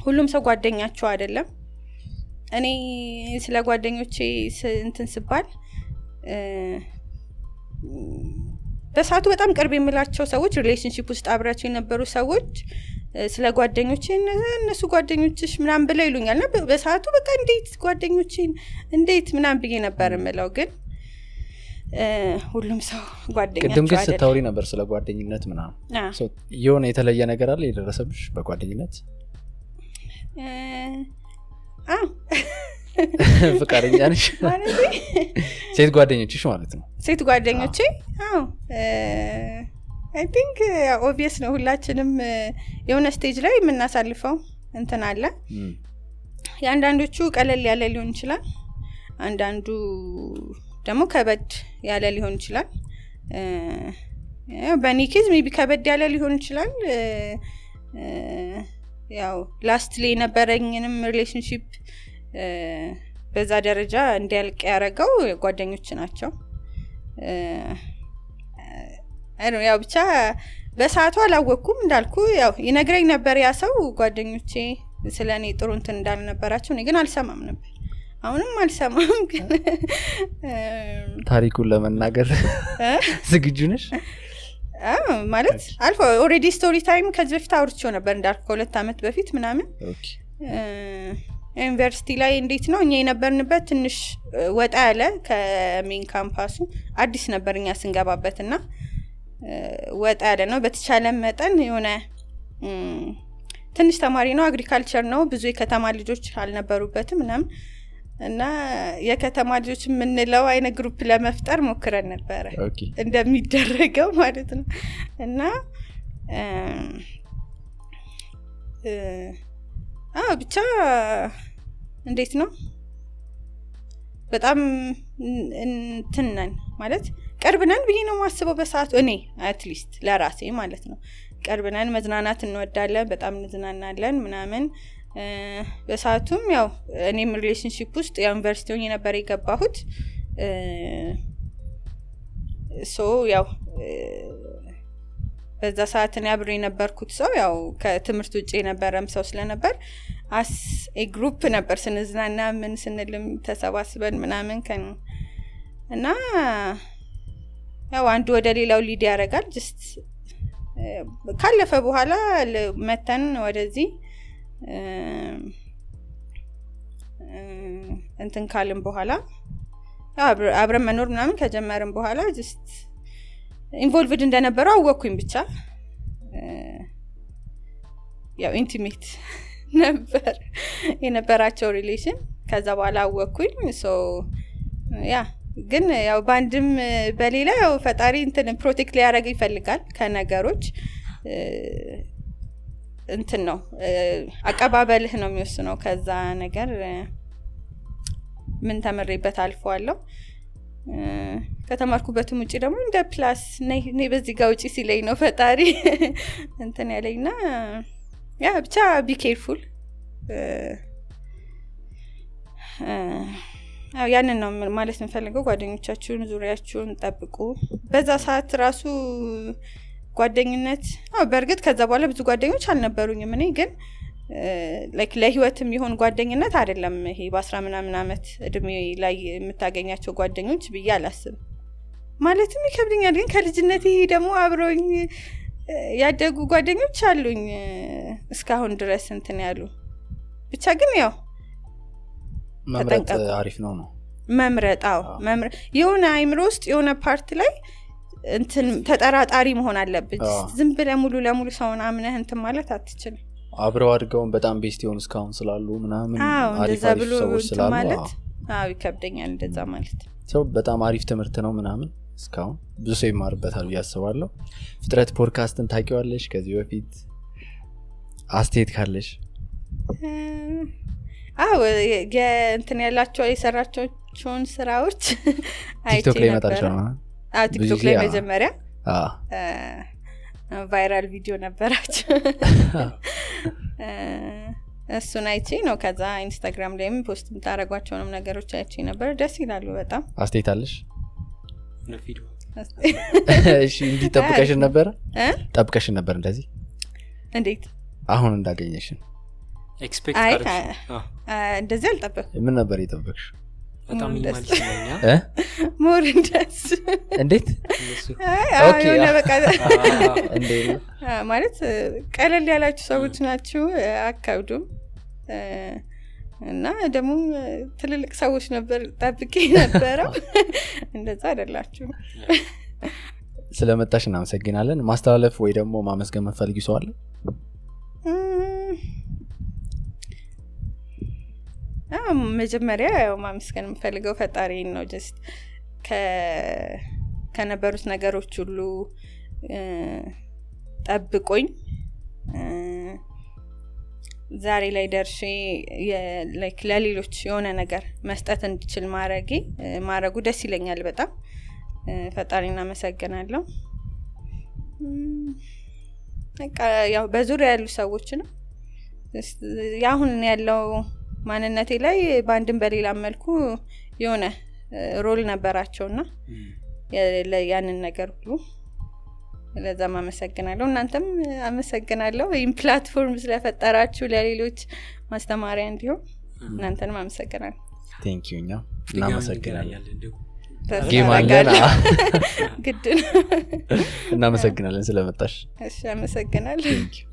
ሁሉም ሰው ጓደኛቸው አይደለም። እኔ ስለ ጓደኞቼ እንትን ስባል በሰዓቱ በጣም ቅርብ የምላቸው ሰዎች፣ relationship ውስጥ አብራቸው የነበሩ ሰዎች ስለ ጓደኞቼ እነሱ ጓደኞችሽ ምናምን ብለው ይሉኛል። እና በሰዓቱ በቃ እንዴት ጓደኞቼን እንዴት ምናምን ብዬ ነበር የምለው፣ ግን ሁሉም ሰው ጓደኛቸው ቅድም ግን አይደለም። ስታወሪ ነበር ስለ ጓደኝነት ምናምን። So የሆነ የተለየ ነገር አለ የደረሰብሽ በጓደኝነት? አዎ። ፈቃደኛ ነሽ? ማለቴ ሴት ጓደኞችሽ ማለት ነው። ሴት ጓደኞቼ፣ አዎ። I think obvious ነው፣ ሁላችንም የሆነ stage ላይ የምናሳልፈው እንትን አለ። የአንዳንዶቹ ቀለል ያለ ሊሆን ይችላል፣ አንዳንዱ ደግሞ ከበድ ያለ ሊሆን ይችላል። ያው በእኔ case maybe ከበድ ያለ ሊሆን ይችላል። ያው last ላይ የነበረኝንም relationship በዛ ደረጃ እንዲያልቅ ያደረገው ጓደኞች ናቸው። I don't know፣ ያው ብቻ በሰዓቱ አላወቅኩም። እንዳልኩ ያው ይነግረኝ ነበር ያ ሰው ጓደኞቼ ስለ እኔ ጥሩ እንትን እንዳልነበራቸው፣ እኔ ግን አልሰማም ነበር። አሁንም አልሰማም ግን ታሪኩን ለመናገር ዝግጁ ነሽ? አዎ፣ ማለት አልፎ already story time ከዚህ በፊት አውርቼው ነበር እንዳልኩ ከ2 ዓመት በፊት ምናምን። ዩኒቨርሲቲ ላይ እንዴት ነው፣ እኛ የነበርንበት ትንሽ ወጣ ያለ ከ main campus ኡ፣ አዲስ ነበር እኛ ስንገባበት እና ወጣ ያለ ነው። በተቻለ መጠን የሆነ ትንሽ ተማሪ ነው፣ agriculture ነው፣ ብዙ የከተማ ልጆች አልነበሩበትም ምናምን። እና የከተማ ልጆች የምንለው አይነት group ለመፍጠር ሞክረን ነበረ፣ እንደሚደረገው ማለት ነው። እና አዎ፣ ብቻ እንዴት ነው፣ በጣም እንትን ነን ማለት ቅርብ ነን ብዬ ነው የማስበው በሰዓቱ፣ እኔ at least ለራሴ ማለት ነው። ቅርብ ነን፣ መዝናናት እንወዳለን፣ በጣም እንዝናናለን ምናምን። በሰዓቱም ያው እኔም relationship ውስጥ ያው ዩኒቨርሲቲ ሆኜ ነበር የገባሁት። So ያው በዛ ሰዓት እኔ አብሬ የነበርኩት ሰው ያው ከትምህርት ውጭ የነበረም ሰው ስለነበር as a group ነበር ስንዝናና ምን ስንልም ተሰባስበን ምናምን እና ያው አንዱ ወደ ሌላው lead ያደርጋል። Just ካለፈ በኋላ መተን ወደዚህ እንትን ካልን በኋላ፣ ያው አብረን መኖር ምናምን ከጀመርን በኋላ just involved እንደነበረው አወቅኩኝ። ብቻ ያው intimate ነበር የነበራቸው relation፣ ከዛ በኋላ አወቅኩኝ። So yeah፣ ግን ያው በአንድም በሌላ ያው ፈጣሪ እንትን protect ሊያደርግ ይፈልጋል ከነገሮች። እንትን ነው፣ አቀባበልህ ነው የሚወስነው። ከዛ ነገር ምን ተምሬበት አልፈዋለሁ። ከተማርኩበትም ውጭ ደግሞ እንደ plus ነይ በዚህ ጋር ውጪ ሲለኝ ነው ፈጣሪ እንትን ያለኝና yeah፣ ብቻ be careful። ያንን ነው ማለት የምፈልገው። ጓደኞቻችሁን ዙሪያችሁን ጠብቁ። በዛ ሰዓት ራሱ ጓደኝነት፣ አዎ፣ በእርግጥ ከዛ በኋላ ብዙ ጓደኞች አልነበሩኝም። እኔ ግን like ለህይወት የሚሆን ጓደኝነት አይደለም ይሄ በ10 ምናምን አመት እድሜ ላይ የምታገኛቸው ጓደኞች ብዬ አላስብም። ማለትም ይከብደኛል። ግን ከልጅነት ይሄ ደግሞ አብረውኝ ያደጉ ጓደኞች አሉኝ እስካሁን ድረስ እንትን ያሉ። ብቻ ግን ያው መምረጥ ተጠንቀቁ። አሪፍ ነው ነው። መምረጥ፣ አዎ። መምረጥ፣ የሆነ አይምሮ ውስጥ የሆነ part ላይ እንትን ተጠራጣሪ መሆን አለብህ። ዝም ብለህ ሙሉ ለሙሉ ሰውን አምነህ እንትን ማለት አትችልም። አብረው አድገውን በጣም best የሆኑ እስካሁን ስላሉ ምናምን አሪፍ እንደዛ አሪፍ ብሎ ሰዎች እንትን ስላሉ ማለት አዎ፣ ይከብደኛል እንደዛ ማለት። ሰው በጣም አሪፍ ትምህርት ነው ምናምን፣ እስካሁን ብዙ ሰው ይማርበታል ብዬ አስባለሁ። ፍጥረት ፖድካስትን ታውቂዋለሽ ከዚህ በፊት? አስተያየት ካለሽ? አዎ፣ የእንትን ያላቸው የሰራቸውን ስራዎች አይቼ ቲክቶክ ላይ ነበረ። ይመጣልሻል? አዎ፣ ብዙ ቲክቶክ ጊዜ ላይ መጀመሪያ viral ቪዲዮ ነበራቸው። እሱን አይቼ ነው። ከዛ ኢንስታግራም ላይም post የምታደርጓቸውንም ነገሮች አይቼ ነበር። ደስ ይላሉ በጣም። አስተያየት አለሽ? ፊድ። እሺ፣ እንዲህ ጠብቀሽን ነበረ? እ? ጠብቀሽን ነበር እንደዚህ? እንዴት? አሁን እንዳገኘሽን። Expect አይ፣ ካደረግሽ? እንደዚህ አልጠበቅኩም። ምን ነበር የጠበቅሽ? በጣም ደስ minimalist ነው እኛ። እ? More እንደሱ። እንዴት? እነሱ አይ፣ አዎ፣ የሆነ በቃ እንዴ? ማለት ቀለል ያላችሁ ሰዎች ናችሁ፣ አካብዱም እና ደግሞ ትልልቅ ሰዎች ነበር ጠብቄ ነበረው። እንደዛ አይደላችሁም። ስለመጣሽ እናመሰግናለን። ማስተላለፍ ወይ ደግሞ ማመስገን የምትፈልጊው ሰው አለ? መጀመሪያ ያው ማመስገን የምፈልገው ፈጣሪን ነው። Just ከነበሩት ነገሮች ሁሉ ጠብቆኝ ዛሬ ላይ ደርሼ like ለሌሎች የሆነ ነገር መስጠት እንድችል ማድረጉ ደስ ይለኛል በጣም። ፈጣሪን አመሰግናለሁ። በቃ ያው በዙሪያ ያሉ ሰዎችንም ያሁን ያለው ማንነቴ ላይ በአንድም በሌላም መልኩ የሆነ role ነበራቸውና ያንን ነገር ሁሉ ለዛም አመሰግናለሁ። እናንተም አመሰግናለሁ፣ ይህም platform ስለፈጠራችሁ ለሌሎች ማስተማሪያ እንዲሆን እናንተንም አመሰግናለሁ። Thank you፣ እኛ ድጋሚ እናመሰግናለን። እንገናኛለን ደግሞ። ተስፋ Game አለን። አደርጋለሁ። ግድ ነው። እናመሰግናለን ስለመጣሽ። እሺ፣ አመሰግናለሁ። Thank you.